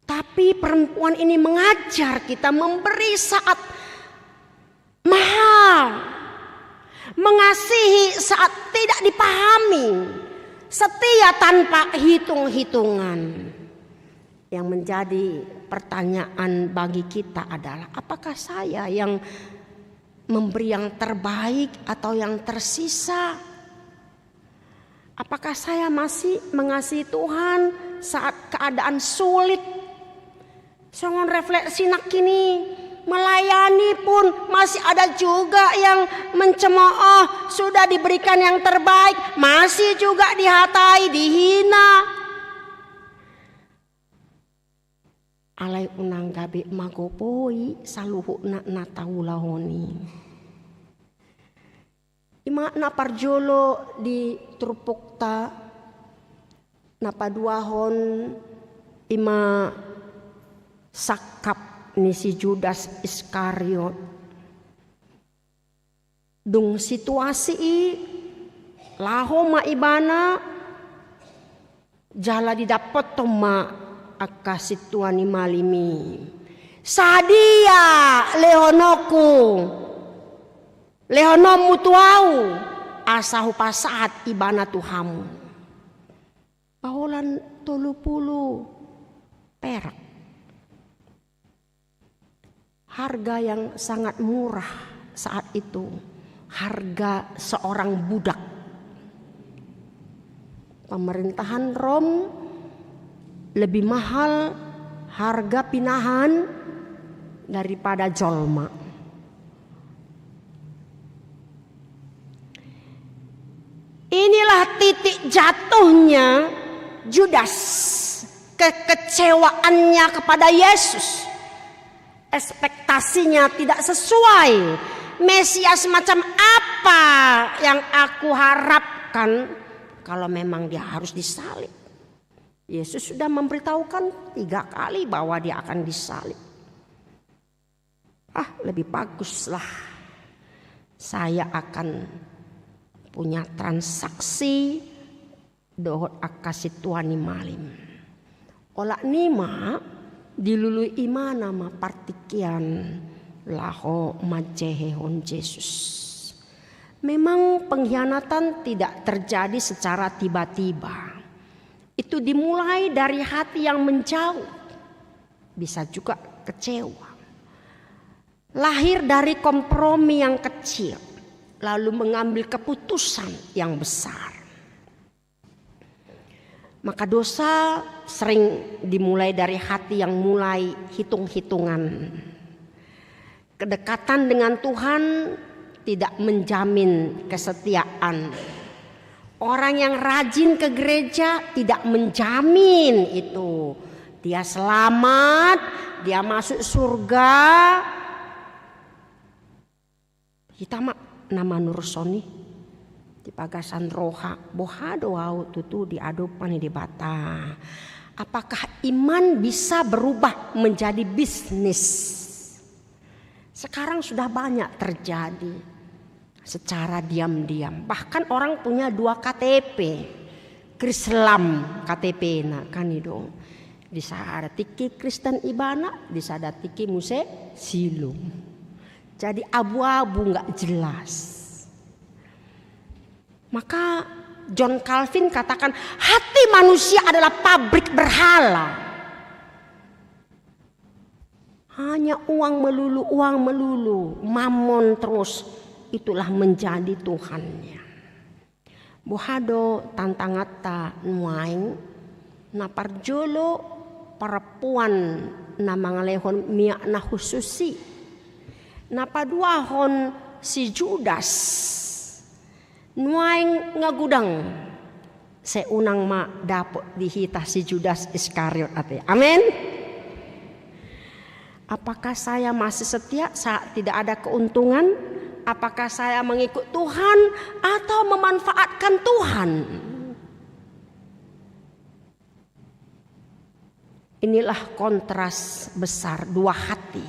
Tapi perempuan ini mengajar kita memberi saat mahal, mengasihi saat tidak dipahami, setia tanpa hitung-hitungan. Yang menjadi pertanyaan bagi kita adalah, apakah saya yang memberi yang terbaik atau yang tersisa? Apakah saya masih mengasihi Tuhan saat keadaan sulit? Songon refleksi nangkining, melayani pun masih ada juga yang mencemooh, sudah diberikan yang terbaik, masih juga dihatai, dihina. Alai unang gabe magopoi saluhutna na taulahon i. Ima na parjolo di turpukta, na paduahon ima sangkap ni si Judas Iskariot. Dung situasi i, laho ma ibana jala didappothon ma angka sintua ni malim i. Sadia lehononku, lehononmu tu ahu, asa hupasahat ibana tu hamu. Paholan tolu pulu perak. Harga yang sangat murah saat itu, harga seorang budak. Pemerintahan Rom lebih mahal harga pinahan daripada jolma. Inilah titik jatuhnya Judas, kekecewaannya kepada Yesus. Ekspektasinya tidak sesuai. Mesias macam apa yang aku harapkan kalau memang dia harus disalib? Yesus sudah memberitahukan tiga kali bahwa dia akan disalib. Ah, lebih baguslah saya akan punya transaksi dohot angka sintua ni malim. Olat ni ma dilului ibana ma partingkian laho manjehehon Jesus. Memang pengkhianatan tidak terjadi secara tiba-tiba. Itu dimulai dari hati yang menjauh. Bisa juga kecewa. Lahir dari kompromi yang kecil, lalu mengambil keputusan yang besar. Maka dosa sering dimulai dari hati yang mulai hitung-hitungan. Kedekatan dengan Tuhan tidak menjamin kesetiaan. Orang yang rajin ke gereja tidak menjamin itu dia selamat, dia masuk surga. Hita ma na manurus on i di bagasan roha, boha do ahu tutu diadopan ni Debata? Apakah iman bisa berubah menjadi bisnis? Sekarang sudah banyak terjadi secara diam-diam. Bahkan orang punya dua K T P. Krislam K T P-na, kan i do. Di sada tingki Kristen ibana, di sada tingki muse Silum. Jadi abu-abu, nggak jelas. Maka John Calvin katakan, hati manusia adalah pabrik berhala. Hanya uang melulu, uang melulu, mamon terus, itulah menjadi tuhannya. Boha do tantanganta nuaeng? Na parjolo, perempuan na mangalehon miak na hushus i. Na paduahon, si Judas. Nuaeng nga godang. Sai unang ma dapot di hita si Judas Iskariot ate. Amen. Apakah saya masih setia saat tidak ada keuntungan? Apakah saya mengikut Tuhan atau memanfaatkan Tuhan? Inilah kontras besar dua hati.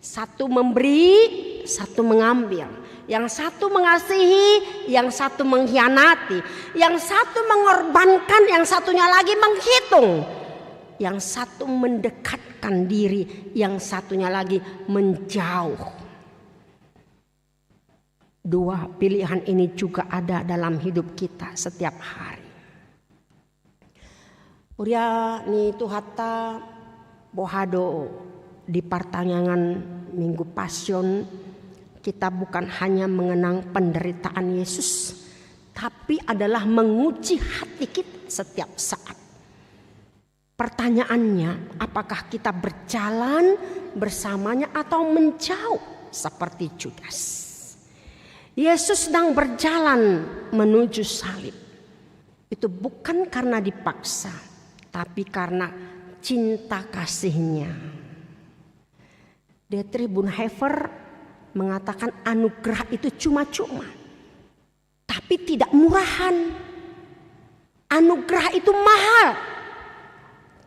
Satu memberi, satu mengambil. Yang satu mengasihi, yang satu mengkhianati. Yang satu mengorbankan, yang satunya lagi menghitung. Yang satu mendekatkan diri, yang satunya lagi menjauh. Dua pilihan ini juga ada dalam hidup kita setiap hari. Huria ni Tuhanta, boha do di partangiangan Minggu Pasion, kita bukan hanya mengenang penderitaan Yesus, tapi adalah menguji hati kita setiap saat. Pertanyaannya, apakah kita berjalan bersamanya atau menjauh seperti Judas? Yesus sedang berjalan menuju salib. Itu bukan karena dipaksa, tapi karena cinta kasihnya. Dietrich Bonhoeffer mengatakan anugerah itu cuma-cuma, tapi tidak murahan. Anugerah itu mahal.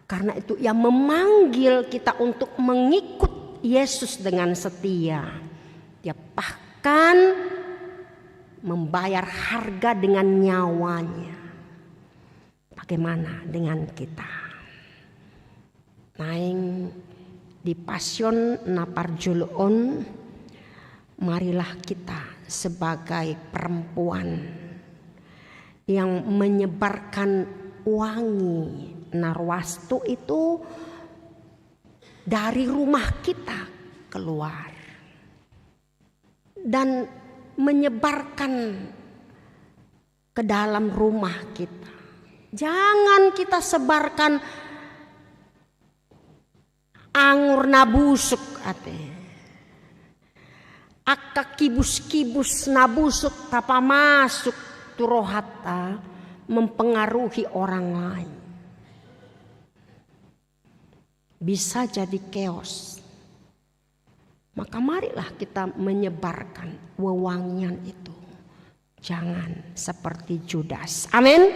Karena itu ia memanggil kita untuk mengikut Yesus dengan setia. Dia bahkan membayar harga dengan nyawanya. Bagaimana dengan kita? Naeng di Pasion na parjolo on, marilah kita sebagai perempuan yang menyebarkan wangi na ruas tu itu dari rumah kita keluar dan menyebarkan ke dalam rumah kita. Jangan kita sebarkan angur na busuk ate. Angka kibus-kibus na busuk tapamasuk tu rohanta mempengaruhi orang lain. Bisa jadi chaos. Maka marilah kita menyebarkan wewangian itu. Jangan seperti Judas. Amin.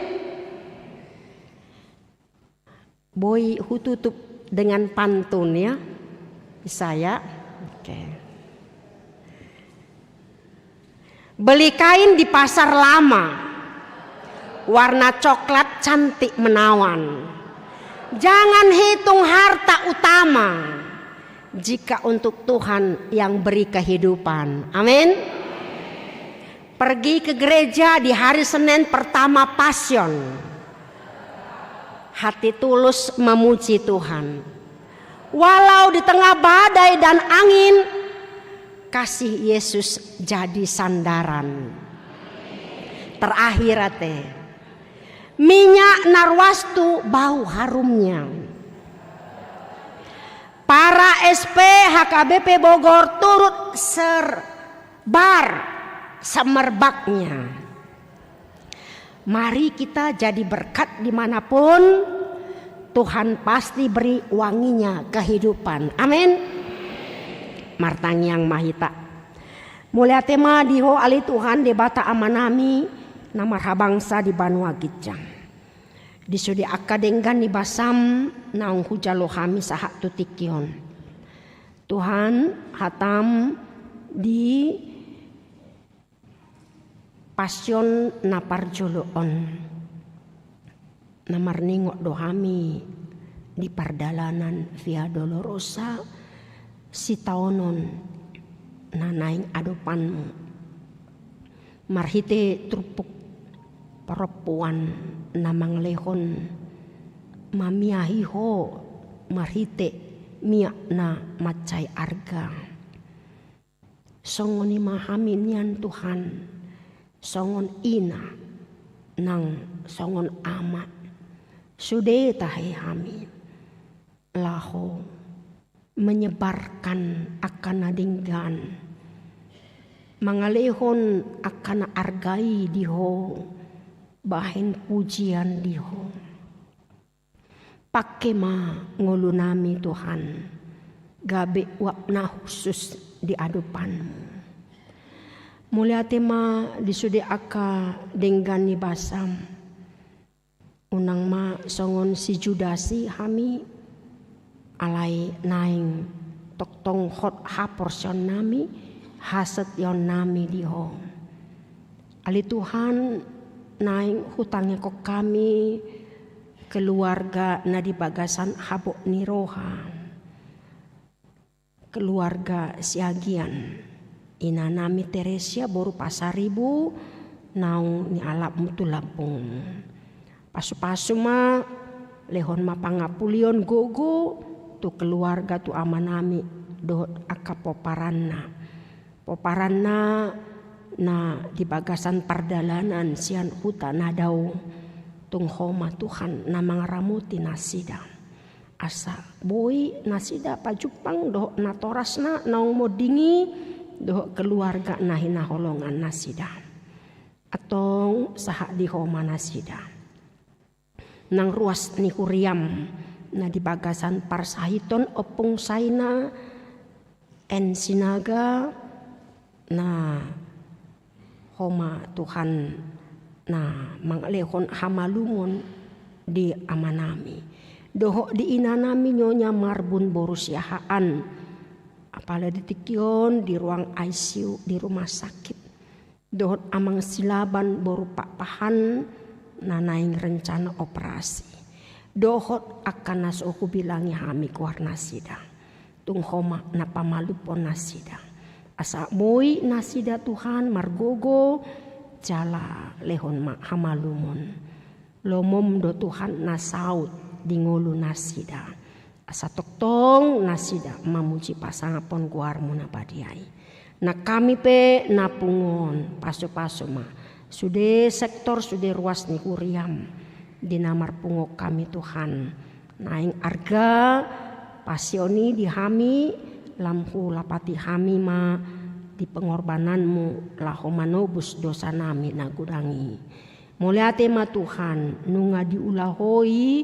Boi hututup dengan pantun ya. Bisa ya? Oke. Beli kain di pasar lama, warna coklat cantik menawan. Jangan hitung harta utama, jika untuk Tuhan yang beri kehidupan. Amin. Pergi ke gereja di hari Senin pertama Pasion. Hati tulus memuji Tuhan. Walau di tengah badai dan angin, kasih Yesus jadi sandaran. Terakhir ate, minyak na ruas tu bau harumnya. Para S P H K B P Bogor turut serbar semerbaknya. Mari kita jadi berkat di mana pun, Tuhan pasti beri wanginya kehidupan. Amin. Martangiang ma hita. Mauliate ma di Ho ale Tuhan Debata Amanami na marhabangsa di banua ginjang. Di sude angka denggan ni basam naung hujalo hami sahat tu tingki on. Tuhan, hatam di Pasion na parjolo on, na marningot do hami di pardalanan Via Dolorosa, sitaonon na naeng adopanmu. Marhite turpuk parompuan na mangalehon mamiahi ho marhite miak na mansai arga. Songon i ma hami nian Tuhan, songon ina nang songon ama, sude tahe hami laho menyebarkan angka na denggan, mangalehon angka na arga i di Ho, bahen pujian di Ho. Pangke ma ngolunami Tuhan, gabe uap na hushus di adopanmu. Mauliate ma di sude angka denggan ni basam. Unang ma songon si Judas i hami, alai naeng tongtong hot haporseaonnami, hasetionnami di Ho. Ale Tuhan, naeng hutangihon hami keluarga na di bagasan habot ni roha. Keluarga Siagian, inanami Teresia boru Pasaribu, naung nialapmu tu lambungmu. Pasupasu ma, lehon ma pangapulion gogo tu keluarga, tu amanami dohot angka pomparanna. Pomparanna na di bagasan pardalanan sian huta na dao, tung Ho ma Tuhan na mangaramoti nasida. Asa boi nasida pajumpang dohot natorasna naung monding i dohot keluarga na hinaholongan nasida. Antong sahat di Ho ma nasida. Nang ruas ni huriam na di bagasan parsahiton Ompung Saina, N Sinaga, na Ho ma Tuhan na mangalehon hamalumon di amanami dohot di inanami Nyonya Marbun boru Siahaan, apala di tingki on di ruang I C U di rumah sakit, dohot Amang Silaban boru Pakpahan na naeng rencana operasi, dohot angka na so hubilangi hami goar nasida. Tung Ho ma na pamalumhon nasida. Asa boi nasida Tuhan margogo, jala lehon ma hamalumon. Lomom do Tuhan na saut di ngolu nasida. Asa tongtong nasida mamuji pasangaphon goarmu na badia i. Nang hami pe na pungu on, pasupasu ma sude sektor, sude ruas ni huriam di na marpungu hami Tuhan. Naeng arga passion i di hami, lam hulapati hami ma di pengorbananmu laho manobus dosanami na godang i. Mauliate ma Tuhan, nunga diula Ho i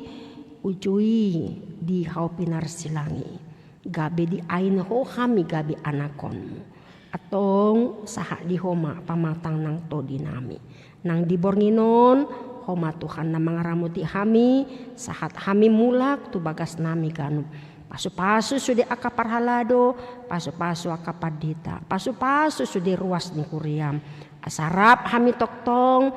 uju i di Hau Pinarsilangi. Gabe diain Ho hami gabe anakhonmu. Antong sahat di Ho ma pamatang nang tondinami. Nang di borngin on, Ho ma Tuhan na mangaramoti hami, sahat hami mulak tu bagasnami ganup. Pasupasu sude angka parhalado, pasupasu angka pandita, pasupasu sude ruas ni huriam. Asa rap hami tongtong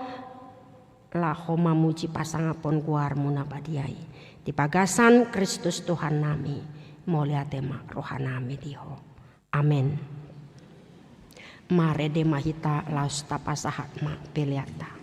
laho mamuji pasangaphon goarmu na badia i. Di bagasan Kristus Tuhannami, mauliate ma rohanami di Ho. Amen. Marende ma hita laos tapasahat ma peleanta.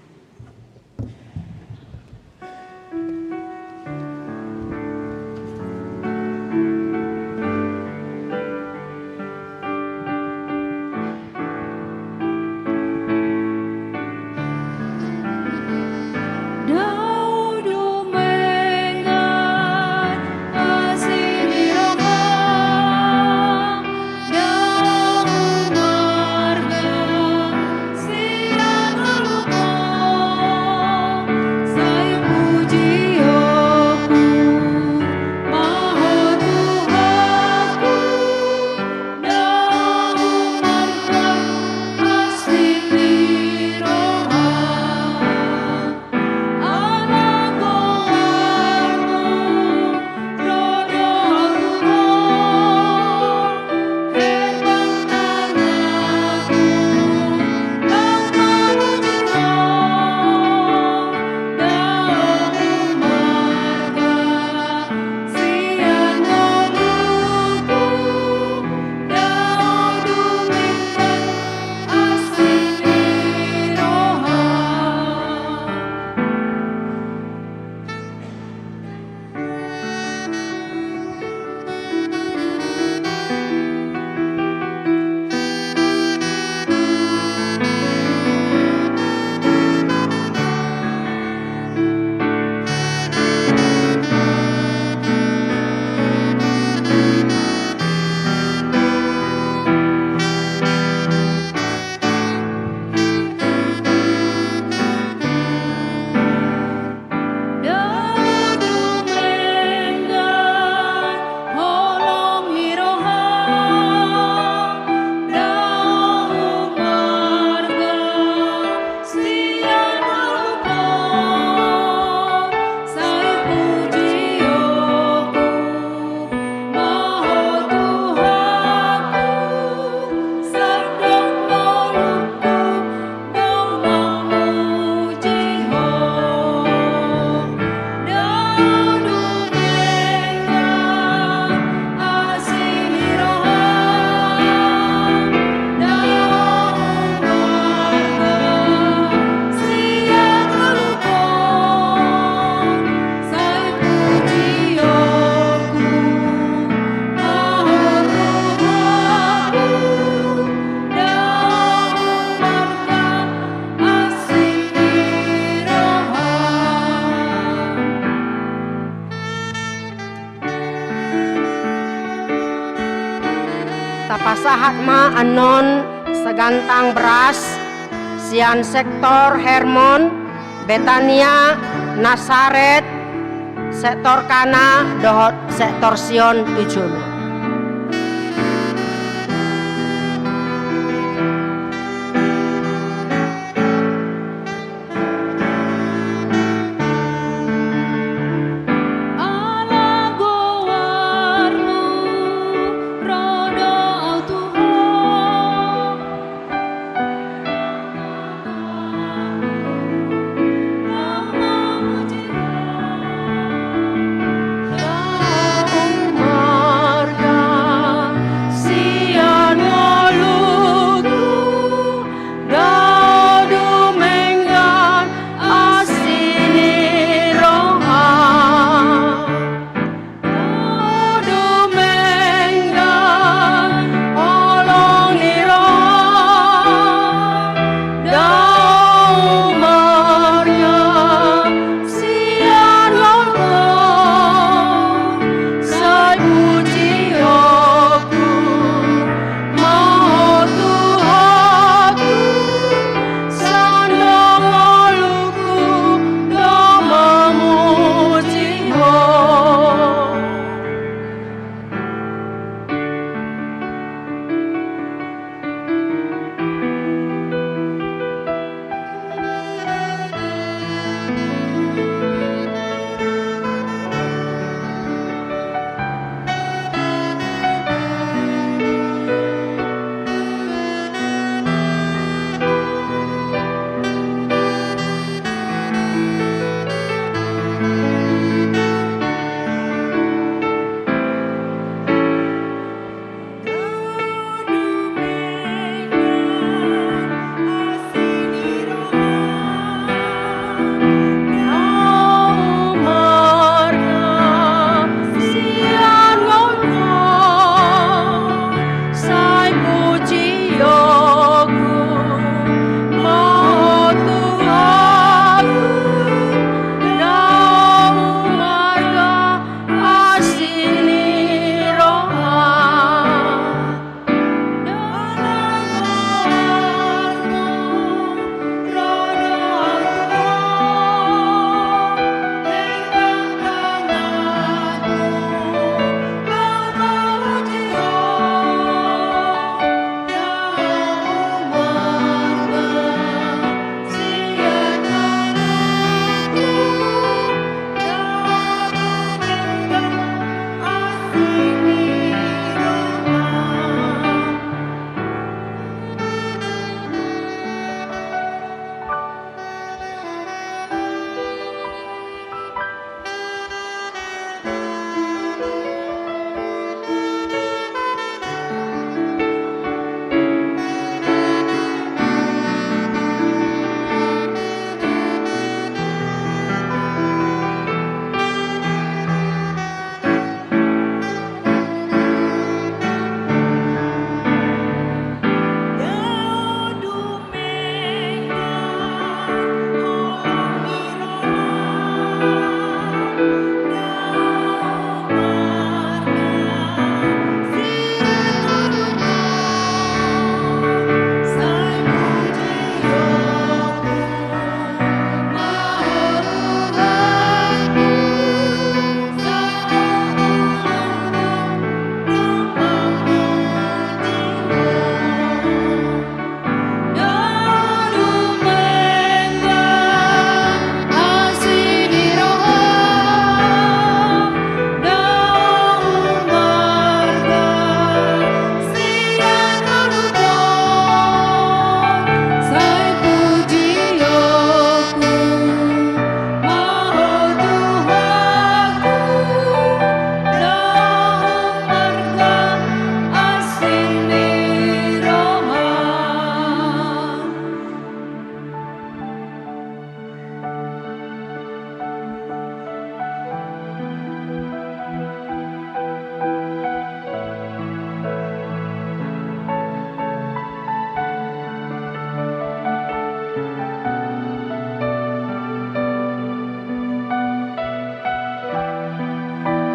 Sahat ma annon sagantang beras sian sektor Hermon, Betania, Nasaret, sektor Kana dohot sektor Sion tu jolo.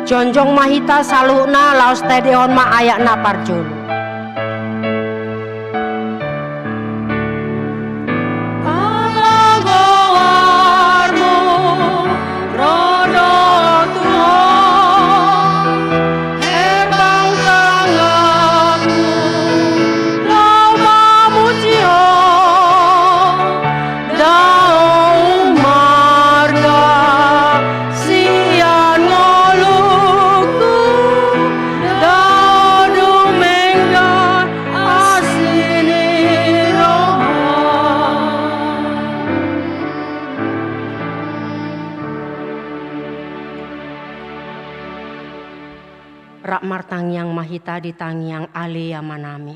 Jongjong ma hita saluhutna laos taendehon ma ayat na parjolo. Martangiang ma hita di tangiang Ale Amanami.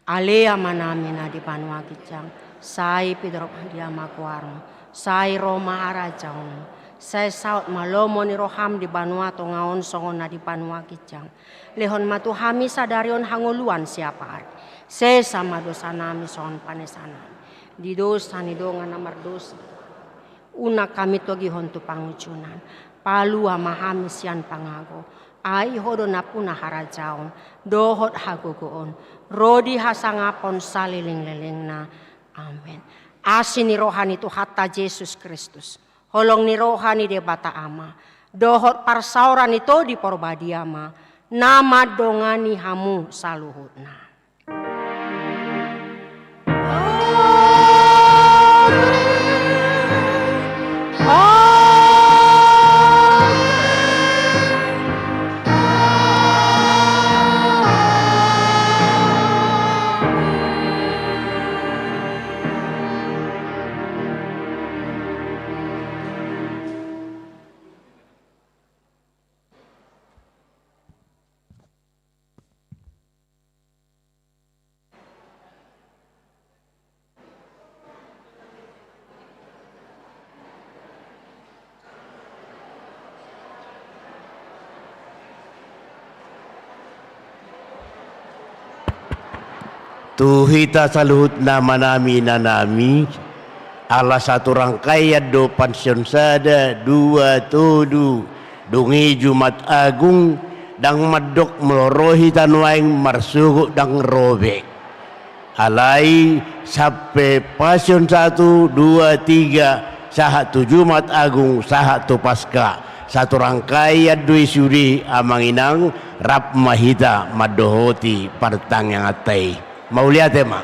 Ale Amanami na di banua ginjang, sai pintor ma di Ama goarmu, sai ro ma harajaonmu, sai saut ma lomo ni roham di banua tonga on songon na di banua ginjang. Lehon ma tu hami sadari on hangoluan siapari. Sesa ma dosanami songon panesanami di dosa ni dongan na mardosa. Unang hami togihon tu pangunjunan. Palua ma hami sian pangago. Ai Ho do nampuna harajaon dohot hagogoon, ro di hasangapon salelenglelengna. Amen. Asi ni roha ni Tuhanta Jesus Kristus, holong ni roha ni Debata Ama, dohot parsaoran ni Tondi Parbadia ma na mandongani hamu saluhutna. Tu hita saluhutna amanami inanami, ala satu rangkaian do pansion sada, dua, tolu, dung i Jumat Agung, ndang mandok molo ro hita nuaeng marsogot ndang ro be. Alai sampe pansion satu, dua, tiga, sahat tu Jumat Agung, sahat tu Paska, satu rangkaian do i sude amang inang, rap ma hita mandohoti partangianganta i. Mauliate ma.